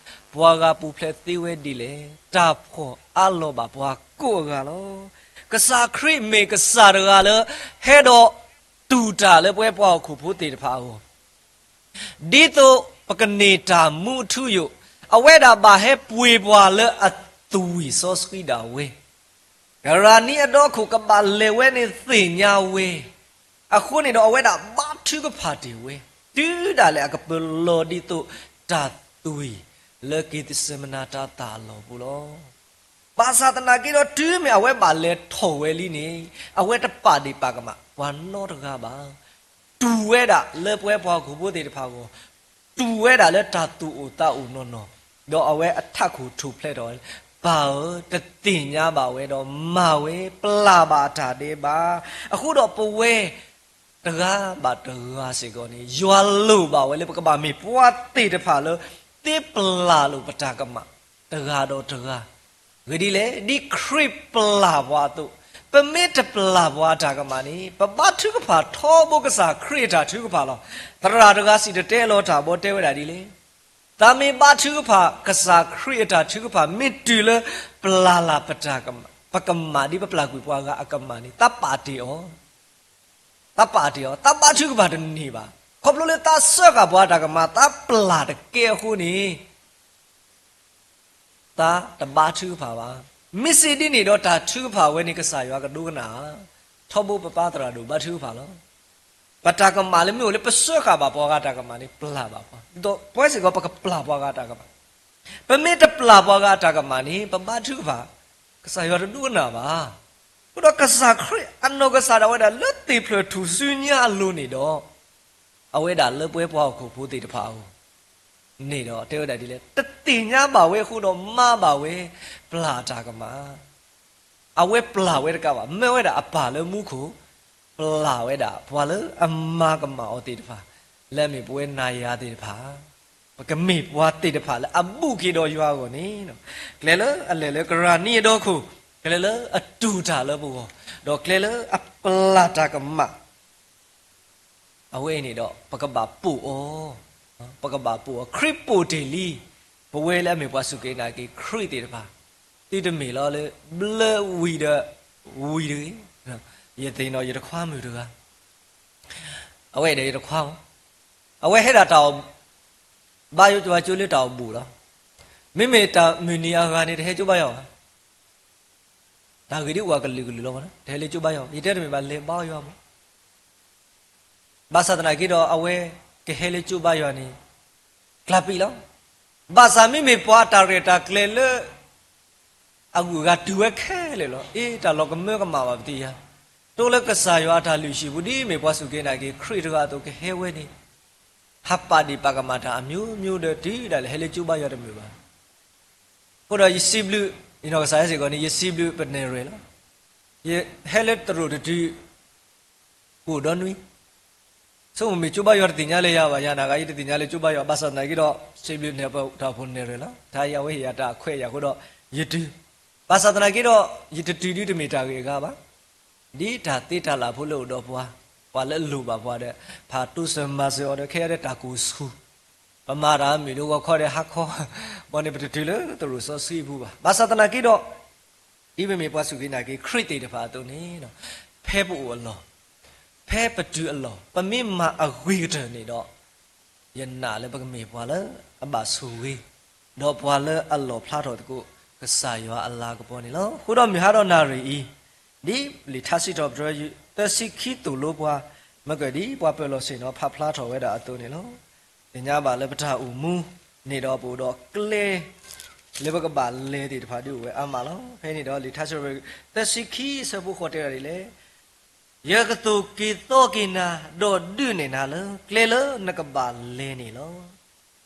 ပှၤဂၤပူၤဖျဲးသ့ဝဲဒ်လဲၣ်. တၢ်ဖှီၣ်အါလီၤဘၣ်ပှၤကိးအဂၤလီၤ. ကစၢ်ခရံာ်မ့ၢ်ကစၢ်တဂၤလၢ ဟဲဒီးတူၢ်တၢ်လၢပဝဲပှၤဟီၣ်ခိၣ်ဖိသ့ၣ်တဖၣ်အဂီၢ် ဒ်သိးပကန့ၢ်တၢ်မူအထူအယိာ်, အဝဲဒၣ်ဘၣ်ဟဲပှ့ၤပှၤလၢအသွံၣ်စီဆှံဒၣ်ဝဲ, ကရၤနံအဒီခိၣ်ကဘၣ်လဲၤဝဲန့ၣ်သ့ၣ်ညါဝဲ, အဃိန့ၣ်ဒီးအဝဲဒၣ်ဘါထုကဖၣ်တ့ၢ်ဝဲ, တုၤဒၣ်လဲာ်အကပလီၢ်ဒ်သိးတၢ်သွံၣ်လၢက့ၤသစၢမနၤတၤသၣ်အလီၢ်ပူၤလီၤ. ဘၣ်ဆၣ်သနာ်က့ဒီးတုၤမ့ၢ်အဝဲဘၣ်လဲၤထီၣ်ဝဲလံန့ၣ်, အဝဲတပာ်ဒ့ၣ်ပာ်ကမၣ်ပှၤနီတဂၤဘၣ်. တူၢ်ဝဲဒၣ်လၢပဝဲပှၤဟီၣ်ခိၣ်ဖိသ့ၣ်တဖၣ်အဂီၢ်, တူၢ်ဝဲဒၣ်လၢတၢ်သူၣ်အိၣ်သးအိၣ်နီၢ်နီၢ်, ဒီးအဝဲအထးခိၣ်ထူၣ်ဖျဲးထီၣ်ဝဲ, ပၢ်ဧၢ, တသ့ၣ်ညါဘၣ်ဝဲဒီးမၤဝဲ, ပျၢ်ဘၣ်အတၢ်ဒဲးဘး, အဃိဒီးပဝဲ တဂၤဘၣ်တဂၤစ့ၢ်ကီးန့ၣ် ယွၤလိၣ်ဘၣ်ဝဲလၢပကဘၣ်မ့ၢ်ပှၤသ့ၣ်တဖၣ်လၢ သ့ပျၢ်လိာ်ပတၢ်ကမၣ် တဂၤဒီးတဂၤ, ဂ့ၢ်ဒ်လဲၣ်, ဒ်ခရံာ်ပျၢ်ပှၤအသိး, ပမ့ၢ်တပျၢ်ပှၤအတၢ်ကမၣ်န့ၣ် ပဘါထုကဖၣ်ထီဘိကစၢ်ခရံာ်အတၢ်ထုကဖၣ်လီၤ. သရၣ်တဂၤစံၣ်တဲၤတဲလီၤတၢ်ဘီတဲဝဲဒၣ်ဒ်လဲၣ်, သးမ့ၢ်ဘါထုကဖၣ်ကစၢ်ခရံာ်အတၢ်ထုကဖၣ် မ့ၢ်တုၤလၢပျၢ်လၢ်ပတၢ်ကမၣ်, ပကမၣ်ဒ်ပပျၢ်ကွံာ်ပှၤဂၤအကမၣ်န့ၣ် သးပာ်တ့ၢ်အီၤ, သးပာ်တ့ၢ်အီၤ, သးဘါထုကဖၣ်တန့ၢ်ဘၣ်. ခီဖျိလၢသးစၢဃာ်ပှၤအတၢ်ကမၣ် သးပျၢ်တကဲအဃိန့ၣ် သးတဘါထုကဖၣ်ဘၣ်. မ့ၢ်စ့ၢ်ဒ်န့ၣ်ဒီးတၢ်ထုကဖၣ်ဝဲန့ၣ် ကစၢ်ယွၤကဒိကနၣ်ဧါ. ထီဘိပပၢ်သရၣ်ဒိၣ်ဘါထုကဖၣ်လီၤ. ပတၢ်ကမၣ်လၢမ့ၢ်အိၣ်လၢပစၢဃာ်ဘၣ်ပှၤဂၤတၢ်ကမၣ်န့ၣ် ပျၢ်ဘၣ်ပှၤ, ဒီးပဝဲစ့ၢ်ကီးပကပျၢ်ပှၤဂၤတၢ်ကမၣ်. ပမ့ၢ်တပျၢ်ပှၤဂၤတၢ်ကမၣ်န့ၣ် ပဘါထုကဖၣ် ကစၢ်ယွၤတဒိကနၣ်ဘၣ်. အဃိဒီးကစၢ်ခရံာ်အနီၢ်ကစၢ်ဒၣ်ဝဲဒၣ်လၢသ့ၣ်ဖျၢၣ်ထူၣ်စုညါအလိၤန့ၣ်ဒီး အဝဲဒၣ်လၢပဝဲပှၤဟီၣ်ခိၣ်ဖိသ့ၣ်တဖၣ်အဂီၢ် န့ၣ်ဒီးတဲဝဲဒၣ်ဒ်လဲၣ်, တသ့ၣ်ညါဘၣ်ဝဲအဃိဒီးမၤဘၣ်ဝဲ ပျၢ်တၢ်ကမၣ်. အဝဲပျၢ်ဝဲတကးဘၣ်, မၢဝဲဒၣ်အပၢ်လၢမူခိၣ် ပျၢ်ဝဲဒၣ်ပှၤလၢအမၤကမၣ်အီၤသ့ၣ်တဖၣ် လၢအမ့ၢ်ပဝဲနၤယၤသ့ၣ်တဖၣ် ပကမ့ၢ်ပှၤသ့ၣ်တဖၣ်လၢအဘူးက့ၤဒီးယွၤအဂီၢ်န့ၣ်, ကျဲလၢအလဲၤလၢကရၤနံအဒီခိၣ်, ကျဲလၢအတူၢ်တၢ်လၢပဂီၢ်, ဒီးကျဲလၢအပျၢ်တၢ်ကမၣ် အဝဲအံၤန့ၣ်ဒီး ပကဘၣ်ပိာ်အီၤ, ပကဘၣ်ပိာ်အီၤ, ခရံာ်ပိာ်တ့ၢ်လံ. ပဝဲလၢအမ့ၢ်ပှၤစူၢ်က့ၤနာ်က့ၤခရံာ်သ့ၣ်တဖၣ်, သုတမ့ၢ်လီၤလၢ ဘျၢဝံၤဒီး ဝံၤတဂ့ၤ. ယသ့ၣ်နီၣ်ယတခွါမုၣ်တဂၤ, အဝဲဒီးယတခွါမး, အဝဲဟဲဒၣ်တၢ်အီၣ် ဘါယွၤကၠိလၢတၢ်အီၣ်ဘူးလီၤ. မ့မ့ၢ်တၢ်မုၢ်နံၤအဂၤန့ၣ် တဟဲကၠိဘါယွၤဘၣ်. တၢ်ဂ့ၢ်ဒ်အိၣ်အကလုာ်ကလုာ်လီၤ, တဟဲလၢကၠိဘါယွၤ, ယတဲတမ့ၢ်ဘၣ်လဲၤဘါယွၤမး. ဘၣ်ဆၣ်သနာ်က့ဒီး အဝဲကဟဲလၢကၠိဘါယွၤန့ၣ် ကျါပံးလီၤ. ဘၣ်ဆၣ်မ့မ့ၢ်ပှၤတၢ်ရဲၣ်တၢ်ကျဲၤလၢ အဂုၤအဂၤတုၤဝဲခဲလၢာ်လီၤ. အ့ တၢ်လီၤကမၢကမၣ်ဘၣ်ပသ့ၣ်ညါ, တိလၢကစၢ်ယွၤအတၢ်လုၢ်ဟံၣ်ပူၤ ဒ်မ့ၢ်ပှၤစူၢ်က့ၤနာ်က့ၤခရံာ်တဂၤအသိးကဟဲဝဲန့ၣ်, ဟးပာ်ဒံးပာ်ကမၣ်တၢ်အမျိုးမျိုးဒီးတုၤဒၣ်လဲာ်ဟဲလၢကၠိဘါယွၤတမုာ်ဘၣ်. အဃိဒီးယစံးဘျုး, ယနီၢ်ကစၢ်ယဲစ့ၢ်ကီးန့ၣ် ယစံးဘျုးပနဲၣ်ရွဲၣ်လီၤ. ယဟဲလၢတရူးတတုၤ အိၣ်ဒီးနွံ, ဆိမိၣ်မ့ၢ်ကၠိဘါယွၤတသ့ၣ်ညါလၢယၤဘၣ်, ယၤနာ်ဂ့ၤ ယတသ့ၣ်ညါလၢကၠိဘါယွၤ, ဘၣ်ဆၣ်သနာ်က့ဒီး စံးဘျုးနဲၣ်ပတၢ်အိၣ်ဖှိၣ်နဲၣ်ရွဲၣ်လီၤ. တၢ်အံၤအဝဲဟ့ၣ်ယၤတၢ်အခွဲးအယာ်အဃိဒီး ယတုၤ, ဘၣ်ဆၣ်သနာ်က့ဒီး ယတတုၤဒုတမ့ၢ်တၢ်ဂ့ၢ်အဂၤဘၣ်. ဒ်တၢ်သ့တၢ်လၢ်ဖိလၢအိၣ်ဒီးပှၤ, ပှၤလၢအလိၣ်ဘၣ်ပှၤဒီး ဖးတိစၢၤမၤစၢၤအီၤဒီး ခဲအံၤဒီးတၢ်ကိၢ်ဆူၣ်, ပမၤတၢ်မုာ်ဒိဂီၤခီဒီးဟါခီ, ဘၣ်န့ၣ်ပတတုၤလၢတရူးစီဆှံပူၤဘၣ်. ဘၣ်ဆၣ်သနာ်က့ဒီး ဒ်ပမ့ၢ်ပှၤစူၢ်က့ၤနာ်က့ၤခရံာ်သ့ၣ်တဖၣ်အသိးန့ၣ်, ဖဲပအိၣ်အလီၢ်, ဖဲပတုၤအလီၢ်, ပမ့ၢ်မၤအဂ့ၤကတၢၢ်န့ၣ်ဒီး, ယနာ်လၢပကမ့ၢ်ပှၤလၢအဘၣ်ဆိၣ်ဂ့ၤ, ဒီးပှၤလၢအလီၣ်ဖျါထီၣ်သကိး ကစၢ်ယွၤအလၤကပီၤန့ၣ်လီၤ. အဃိဒီးမုၢ်ဟါဒီးနၣ်ရံၣ်အံၤ, ဒ်လံာ်ထါစံးထီၣ်ပတြၢၤ သၢဆံခံသိၣ်လိပှၤ, မ့ၢ်ကဒ်ပှၤပၢၤလီၢ်ဆ့ၣ်နီၤဖးဖျါထီၣ်ဝဲဒၣ်အသိးန့ၣ်လီၤ. သ့ၣ်ညါဘၣ်လၢပတၢ်အိၣ်မူန့ၣ်ဒီးပအိၣ်ဒီးကျဲ လၢပကဘၣ်လဲၤသ့ၣ်တဖၣ်ဒုးအိၣ်ဝဲအါမးလီၤ. ဖဲန့ၣ်ဒီးလံာ်ထါစံးထီၣ်ပတြၢၤ သၢဆံခံအဆၢဖိဃိးတဲဝဲဒၣ်ဒ်လဲၣ်, ယကသိၣ်က့ၤသီက့ၤနၤ, ဒီးဒုးနဲၣ်နၤလၢကျဲလၢနကဘၣ်လဲၤန့ၣ်လီၤ.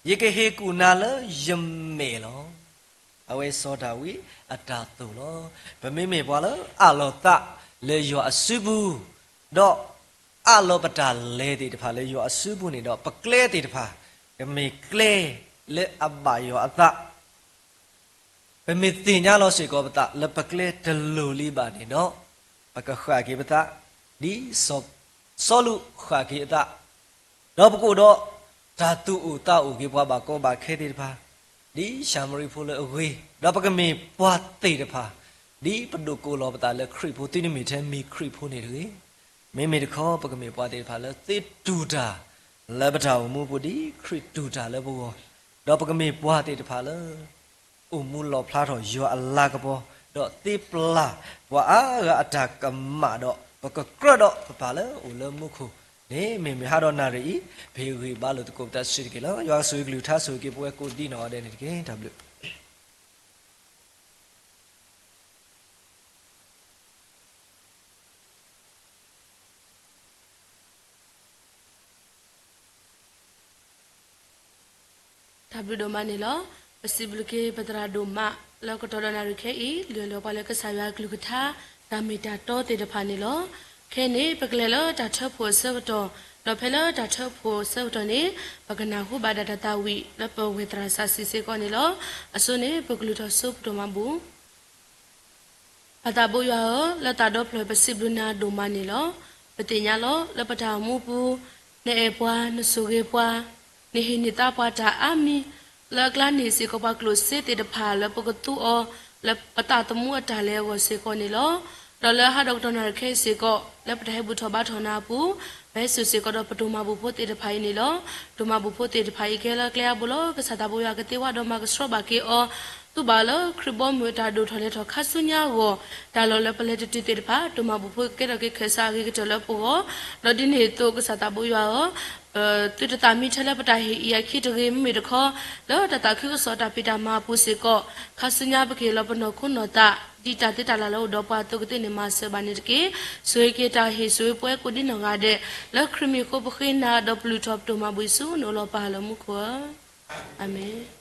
ယကဟ့ၣ်ကူၣ်နၤလၢယမဲာ်လီၤ. အဝဲစီၤဒၤဝံးအတၢ်သိၣ်လီၤ. ပမ့မ့ၢ်ပှၤလၢအးလီၤသးလၢယွၤအစုပူၤ, ဒီးအးလီၤပတၢ်လဲၤသ့ၣ်တဖၣ်လၢယွၤအစုပူၤန့ၣ်ဒီး ပကျဲသ့ၣ်တဖၣ် ကမ့ၢ်ကျဲလၢအဘၣ်ယွၤအသး ပမ့ၢ်သ့ၣ်ညါလီၤစ့ၢ်ကီးပသးလၢပကျဲတလိၤလံဘၣ်န့ၣ်ဒီး, ပကဃၣ်က့ၤပသး, ဒ်စီၤ, စီၤလူးဃၣ်က့ၤအသး, ဒီးပကအိၣ်ဒီးတၢ်သူၣ်အိၣ်သးအိၣ်က့ၤပှၤဘၣ်ကီဘၣ်ခဲသ့ၣ်တဖၣ်, ဒ်ၡၤမရံဖိလၢအဂ့ၤ, ဒီးပကမ့ၢ်ပှၤသ့ၣ်တဖၣ်, ဒ်ပဒိးကိးလီၤပသးလၢခရံာ်ဖိ သုတမ့ၢ်ထဲမ့ၢ်ခရံာ်ဖိန့ၣ်တဂ့ၤ. မ့မ့ၢ်တခီ ပကမ့ၢ်ပှၤသ့ၣ်တဖၣ်လၢသ့တူၢ်တၢ်လၢပတၢ်အိၣ်မူပူၤ ဒ်ခရံာ်တူၢ်တၢ်လၢပဂီၢ်, ဒီးပကမ့ၢ်ပှၤသ့ၣ်တဖၣ်လၢ အိၣ်မူလီၣ်ဖျါထီၣ်ယွၤအလၤကပီၤ, ဒီးသ့ပျၢ်ပှၤအါဂၤအတၢ်ကမၣ်ဒီး ပကကြၢးဒီးပပၢ်လၢအိၣ်လၢမူခိၣ်န့ၣ် မ့မ့ၢ်ဟါဒီးနၣ်ရံၣ်အံၤ ပဟ့ၣ်ဂံၢ်ဘါလိာ်သကိးပသးစ့ၢ်တက့ၢ်လီၤ. ယွၤကဆိၣ်ဂ့ၤကလုၢ်ကထါ ဆိၣ်ဂ့ၤက့ၤပဝဲကိးဒံနီၢ်ဂၤဒဲးန့ၣ်တက့ၢ်. တၢ်ဘျုး တၢ်ဘျုးဒိၣ်မးန့ၣ်လီၤ. ပစံးဘျုးက့ၤပသရၣ်ဒိၣ်မး လၢကတီၢ်ဒီးနၣ်ရံၣ်ခဲအံၤ လုၢ်အီၣ်လီၤပှၤလၢကစၢ်ယွၤကလုၢ်ကထါ တၢ်မ့ၢ်တၢ်တီသ့ၣ်တဖၣ်န့ၣ်လီၤ. ခဲအံၤန့ၣ် ပကလဲၤလၢတၢ်ထၢဖှိၣ်အဆၢကတီၢ်, ဒီးဖဲလၢတၢ်ထၢဖှိၣ်အဆၢကတီၢ်န့ၣ် ပကနၢ်ဟူဘၣ်ဒၣ်တၢ်သးဝံၣ်လၢပဝဲၢ်သရၣ်စီဆှံစ့ၢ်ကီးန့ၣ်လီၤ. အဆိန့ၣ် ပကလုၢ်ထီၣ်ဆိပဒိၣ်မးဘူၣ် ပၢ်သးဘိယွၤဧၢ, လၢသးဒီဖျၢၣ်ပစံးဘျုးနၤဒိၣ်မးန့ၣ်လီၤ. ပသ့ၣ်ညါလီၤ လၢပတၢ်အိၣ်မူပူၤ, နအဲၣ်ပှၤ, နဆိၣ်ဂ့ၤပှၤ, နဟ့ၣ်န့ၢ်သါပှၤတၢ်အါမံၤ, လၢအကျါန့ၣ်စ့ၢ်ကီးပှၤကျိၣ်စ့သ့ၣ်တဖၣ်လၢပကသူအီၤ လၢပသးသမူအတၢ်လဲၤအဂီၢ်စ့ၢ်ကီးန့ၣ်လီၤ. ဒီးလၢဟါဒီးကတီၢ်နၣ်ရံၣ်ခဲအံၤစ့ၢ်ကီး လၢပတၢ်ဟဲဘူၣ်ထီၣ်ဘါထီၣ်နၤအပူၤ, ပဟဲစိာ်စ့ၢ်ကီးဒီးပဒိၣ်မးဘူၣ်ဖိသ့ၣ်တဖၣ်အံၤန့ၣ်လီၤ. ဒိၣ်မးဘူၣ်ဖိသ့ၣ်တဖၣ်အံၤကဟဲလၢကျဲအါဘိလီၤ. ကစၢ်သးဘိယွၤကသ့ဝါဒီးမၤကဆှီဘၣ်က့ၤအီၤ, သူဘၣ်လၢခရံာ်ဘီမုၢ်အတၢ်ဒိၣ်ထီၣ်လဲၤထီၣ်ခါဆူညါအဂီၢ်, တၢ်လီၢ်လၢပလဲၤတတုၤသ့ၣ်တဖၣ် ဒိၣ်မးဘူၣ်ဖိကကဲထီၣ်က့ၤခၢၣ်စးအဂ့ၤကတၢၢ်လၢပဂီၢ်, ဒီးဒ်န့ၣ်အသိးကစၢ်သးဘိယွၤဧၢ, သုတသးမံထဲလၢပတၢ်ဟ့ၣ်အံၤအခံတဂ့ၤ, မ့မ့ၢ်တခီ လၢတၢ်သးခုကစီၣ်တၢ်ဖံးတၢ်မၤအပူၤစ့ၢ်ကီး, ခါဆူညါပကဟ့ၣ်လီၤပနီၢ်ခိနီၢ်သး ဒ်တၢ်သ့တၢ်လၢ်လၢအိၣ်ဒီးပှၤအသိးကသ့န့ၣ်မၤစၢၤဘၣ်န့ၣ်တက့ၢ်. ဆိၣ်ဂ့ၤက့ၤတၢ်ဟ့ၣ်ဆိၣ်ဂ့ၤပှၤကိးဒံနီၢ်ဂၤဒဲး, လၢခရံာ်မံၤအဃိပဃ့နၤဒီးပလုၢ်ထီၣ်ပဒိၣ်မးဘူၣ်ဆူနအိၣ်လီၤပၢ်လၢမူခိၣ်ဧၢ, အၤမ့ၣ်.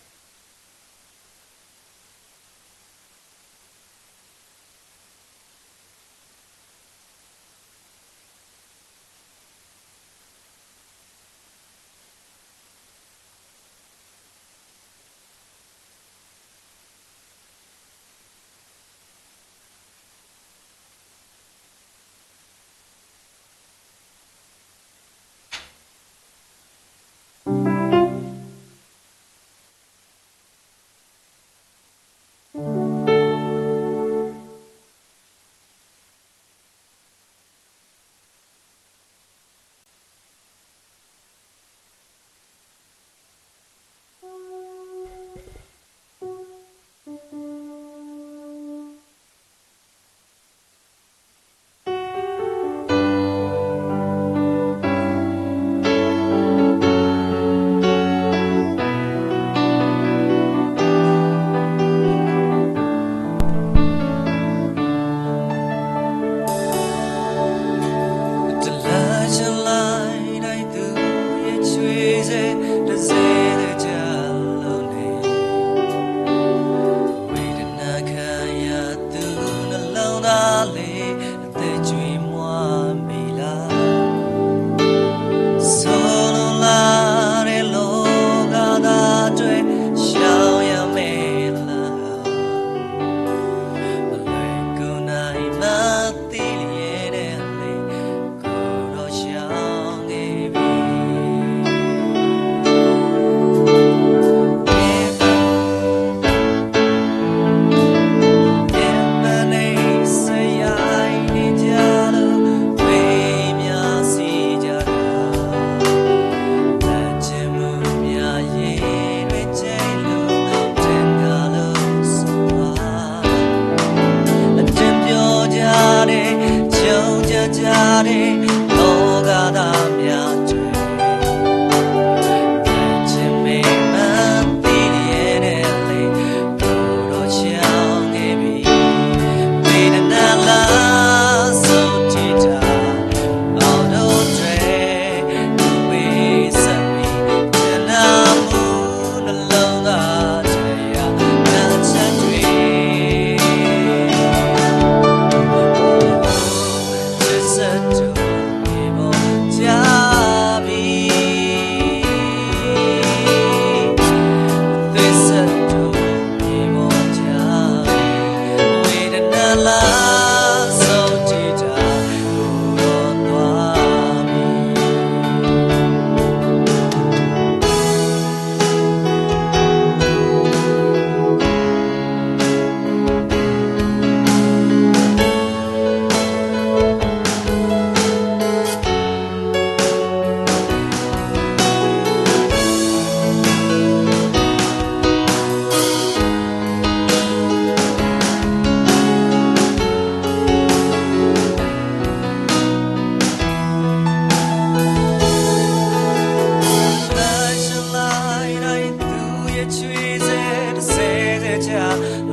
သူ့ရဲ့ခြေဆဲတဆဲဆဲချ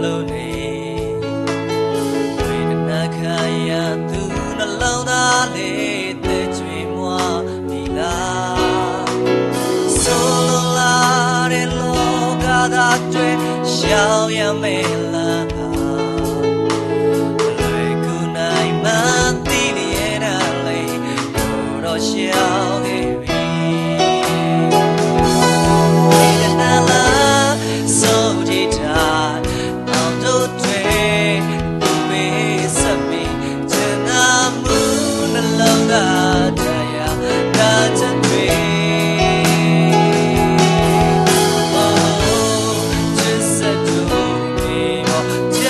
လို့နေ ဝေဒနာခံရသူနှလုံးသားလေး သက်ကြွေးမွပြီလား ဆိုးလိုလာတဲ့လောကသားတွေ ရှောင်ရမယ့်လမ်းဟာ လွယ်ကူနိုင်မှန်းသိလျက်နဲ့ လမ်းကိုတော့ရှောင်ခဲ့ပြီ။ ဝေဒနာလမ်းဆုံးထိပ် အောင်တို့တွေ့ သူ့ပေဆက်ပြီး ကျွန်တော်မူနှလုံးသား တရာတချက်တွေ့ ချစ်စက်တို့မြေပေါ်ကျ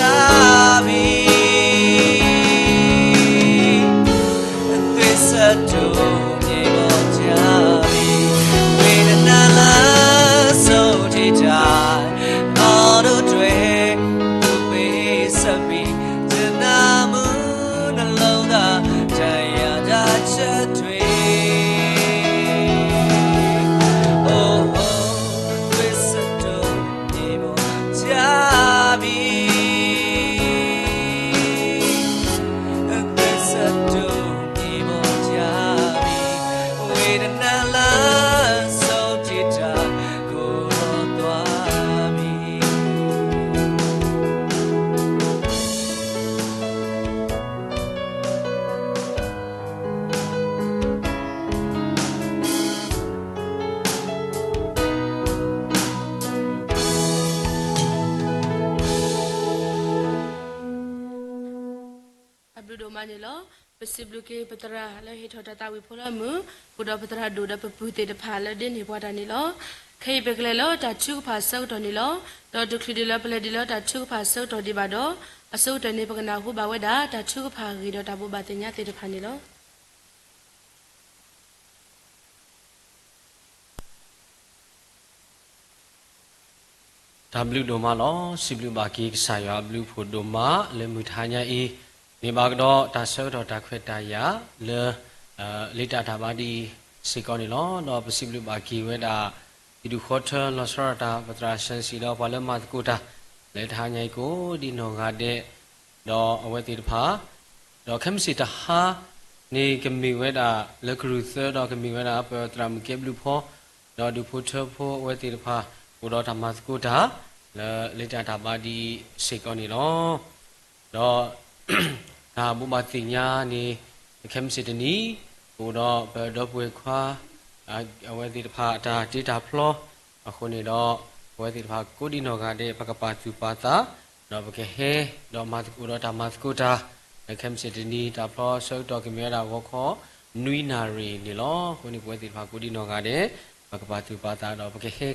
ပြီ သွေးစက်တို့မြေပေါ်ကျပြီ ဝေဒနာလမ်းဆုံးထိပ် အောင်တို့တွေ့ သူ့ပေဆက်ပြီး ကျွန်တော်မူနှလုံးသား တရာတချက်တွေ့ အိုဟို သွေးစက်တို့မြေပေါ်ကျပြီ သွေးစက်တို့မြေပေါ်ကျပြီ ဝေဒနာလမ်းဆုံးထိပ် ကိုယ်တော်သွားပြီ အဘျုးဒိၣ်မးန့ၣ်လီၤ. ပစံးဘျုးက့ၤပသရၣ်လၢဟ့ၣ်ထီၣ်တၢ်သးဝံၣ်ဖိလၢအမုာ်, အိၣ်ဒီးပသရၣ်ဒိၣ်ဒီးပပုၢ်သ့ၣ်တဖၣ်လၢဒုးနဲၣ်ပှၤတၢ်န့ၣ်လီၤ. ခဲအံၤပကလဲၤလၢတၢ်ထုကဖၣ်အဆၢကတီၢ်န့ၣ်လီၤ. ဒီးတချုးဒံးလၢပလဲၤဒံးလၢတၢ်ထုကဖၣ်အဆၢကတီၢ်ဒံးဘၣ်ဒီး, အဆိကတၢၢ်န့ၣ် ပကနၢ်ဟူဘၣ်ဝဲဒၣ် တၢ်ထုကဖၣ်အဂ့ၢ်ဒီးတၢ်ဘိးဘၣ်သ့ၣ်ညါသ့ၣ်တဖၣ်န့ၣ်လီၤ. တၢ်ဘျုးဒိၣ်မးလီၤ. စံးဘျုးဘၣ်က့ၤကစၢ်ယွၤအဘျုးအဖှိၣ်ဒိၣ်မးလၢမုၢ်တဟါညါအံၤ, န့ၢ်ဘၣ်ကဒီးတၢ်ဆၢကတီၢ်တၢ်ခွဲးတၢ်ယာ်လၢ လ့တၢ်တၢ်ဘါဒ်အံၤစ့ၢ်ကီးန့ၣ်လီၤ. ဒီးပစံးဘျုးဘၣ်က့ၤဝဲဒၣ် ဟံၣ်ဒူၣ်ဃီထၢလီၤဆီဒၣ်တၢ် ပသရၣ်စၢၣ်စံၣ်ဒီးပှၤလၢမၤသကိးတၢ် လၢတဟါညါအံၤကိးဒံနီၢ်ဂၤဒဲး, ဒီးအဝဲသ့ၣ်တဖၣ်, ဒီးခဲမုၢ်ဆ့ၣ်တဟါန့ၣ် ကမ့ၢ်ဝဲဒၣ်လၢကရူၢ်သၢဒီးကမ့ၢ်ဝဲဒၣ်ပသရၣ်မုၣ်ကဲဘျုးဖီ ဒီးဒူၣ်ဖိထၢဖိအဝဲသ့ၣ်တဖၣ် အိၣ်ဒီးတၢ်မၤသကိးတၢ် လၢလ့တၢ်တၢ်ဘါဒ်အံၤစ့ၢ်ကီးန့ၣ်လီၤ. ဒီး တၢ်ဘိးဘၣ်သ့ၣ်ညါန့ၣ် ခဲမုၢ်ဆ့ၣ်တနံၤ အိၣ်ဒီးပဒီပုၢ်ဝဲၢ်ခွါ အဝဲသ့ၣ်တဖၣ်အတၢ်တ့တၢ်ဖျီအဃိန့ၣ်ဒီး ပဝဲသ့ၣ်တဖၣ်ကိးဒံနီၢ်ဂၤဒဲး ပကပာ်သူၣ်ပာ်သး ဒီးပကဟဲ ဒီးမၤသကိးဒီးတၢ်မၤသကိးတၢ် လၢခဲမုၢ်ဆ့ၣ်တနံၤ တၢ်ဖျီဆၢကတီၢ်ကမ့ၢ်ဝဲဒၣ် ဂီၤခီနွံနၣ်ရံၣ်န့ၣ်လီၤ. အဃိန့ၣ် ပဝဲသ့ၣ်တဖၣ်ကိးဒံနီၢ်ဂၤဒဲး ပကပာ်သူၣ်ပာ်သးဒီးပကဟဲ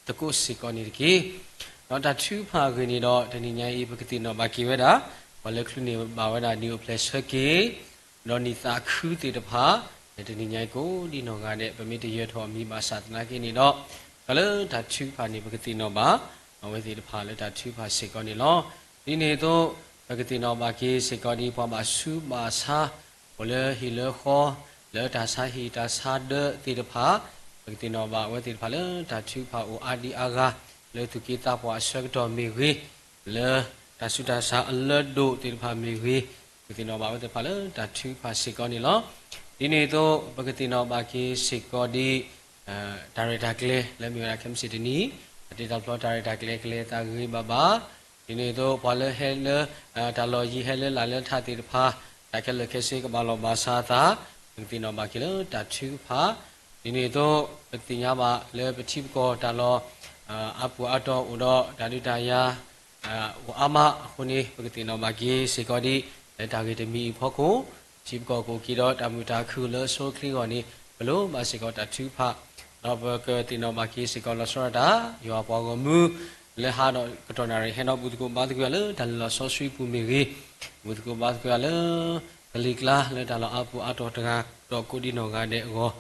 သကိးစ့ၢ်ကီးန့ၣ်တက့ၢ်. ဒီးတၢ်ထုကဖၣ်အဂ့ၢ်န့ၣ်ဒီး တနံၤညါအံၤ ပကသ့ၣ်နီၣ်ဘၣ်က့ၤဝဲဒၣ် ပှၤလၢချုးန့ၢ်ဘၣ်ဝဲဒၣ် နံၣ်အိၣ်ဖျဲၣ်ဆၢက့ၤ ဒီးနံၣ်သးခုသ့ၣ်တဖၣ် လၢတနံၤညါအံၤကိးဒံနီၢ်ဂၤဒဲး ပမ့ၢ်တယၢၤထီၣ်အမံၤဘၣ်ဆၣ်သနာ်က့န့ၣ်ဒီး ပှၤလၢတၢ်ထုကဖၣ်န့ၣ် ပကသ့ၣ်နီၣ်ဘၣ် အဝဲသ့ၣ်တဖၣ်လၢတၢ်ထုကဖၣ်စ့ၢ်ကီးန့ၣ်လီၤ. ဒ်န့ၣ်အသိး ပကသ့ၣ်နီၣ်ဘၣ်က့ၤစ့ၢ်ကီးဒ်ပှၤဘၣ်ဆူးဘၣ်ဆါ အိၣ်လၢဟံၣ်လၢဃီ လၢတၢ်ဆါဟံၣ်တၢ်ဆါဒၢးသ့ၣ်တဖၣ် ပကသ့ၣ်နီၣ်ဘၣ်အဝဲသ့ၣ်တဖၣ်လၢတၢ်ထုကဖၣ်အိၣ်အါဒံအါဂၤ လၢသူၣ်က့သးပှၢ်အဆၢကတီၢ်မ့ၢ်ဂ့ၤ, လၢတၢ်ဆူးတၢ်ဆါအလၢဒိၣ်သ့ၣ်တဖၣ်မ့ၢ်ဂ့ၤ, ပကသ့ၣ်နီၣ်ဘၣ်အဝဲသ့ၣ်တဖၣ်လၢတၢ်ထုကဖၣ်စ့ၢ်ကီးန့ၣ်လီၤ. ဒ်န့ၣ်အသိး ပကသ့ၣ်နီၣ်ဘၣ်က့ၤစ့ၢ်ကီးဒ် တၢ်ရဲၣ်တၢ်ကျဲၤလၢမ့ၢ်ဝဲဒၣ်ခဲမုၢ်ဆ့ၣ်တနံၤ အတ့တၢ်ဖျီတၢ်ရဲၣ်တၢ်ကျဲၤကလဲၤသးဂ့ၤဂ့ၤဘၣ်ဘၣ်, ဒ်န့ၣ်အသိး ပှၤလၢဟဲလၢ တၢ်လီၢ်ယံၤဟဲလၢလာ်လၢထးသ့ၣ်တဖၣ် တၢ်ခဲလၢာ်ခဲဆ့ကဘၣ်လီၢ်ဘၣ်စးအသး ပကသ့ၣ်နီၣ်ဘၣ်က့ၤလၢတၢ်ထုကဖၣ်, ဒ်န့ၣ်အသိး ပသ့ၣ်ညါဘၣ်လၢပထံပကီၢ်တၢ်လီၢ် အါပူၤအါတီၢ်အိၣ်ဒီးတၢ်ဒုးတၢ်ယၤ အိၣ်အါမးအဃိန့ၣ် ပကသ့ၣ်နီၣ်ဘၣ်က့ၤစ့ၢ်ကီးဒ် လၢတၢ်ဂ့ၢ်တမံၤအံၤအဖီခိၣ် ထံပကီၢ်ကအိၣ်က့ၤဒီးတၢ်မုာ်တၢ်ခုၣ်လၢအဆိအချ့အဂီၢ်န့ၣ် ပလိၣ်ဘၣ်စ့ၢ်ကီးတၢ်ထုကဖၣ်, ဒီးပကသ့ၣ်နီၣ်ဘၣ်က့ၤစ့ၢ်ကီးလီၤဆီဒၣ်တၢ် ယွၤပှၤဂီၢ်မုၢ် လၢဟါဒီးကတီၢ်နၣ်ရံၣ်ဟဲဒီးဘူၣ်သကိးဘါသကိးယၤလၢတၢ်လၢလီၤစီဆှံပူၤမ့ၢ်ဂ့ၤ, ဘူၣ်သကိးဘါသကိးယၤလၢ ကလံၤကျါလၢတၢ်လီၢ်အါပူၤအါတီၢ်တဂၤဒီးကိးဒံနီၢ်ဂၤဒဲးအဂီၢ်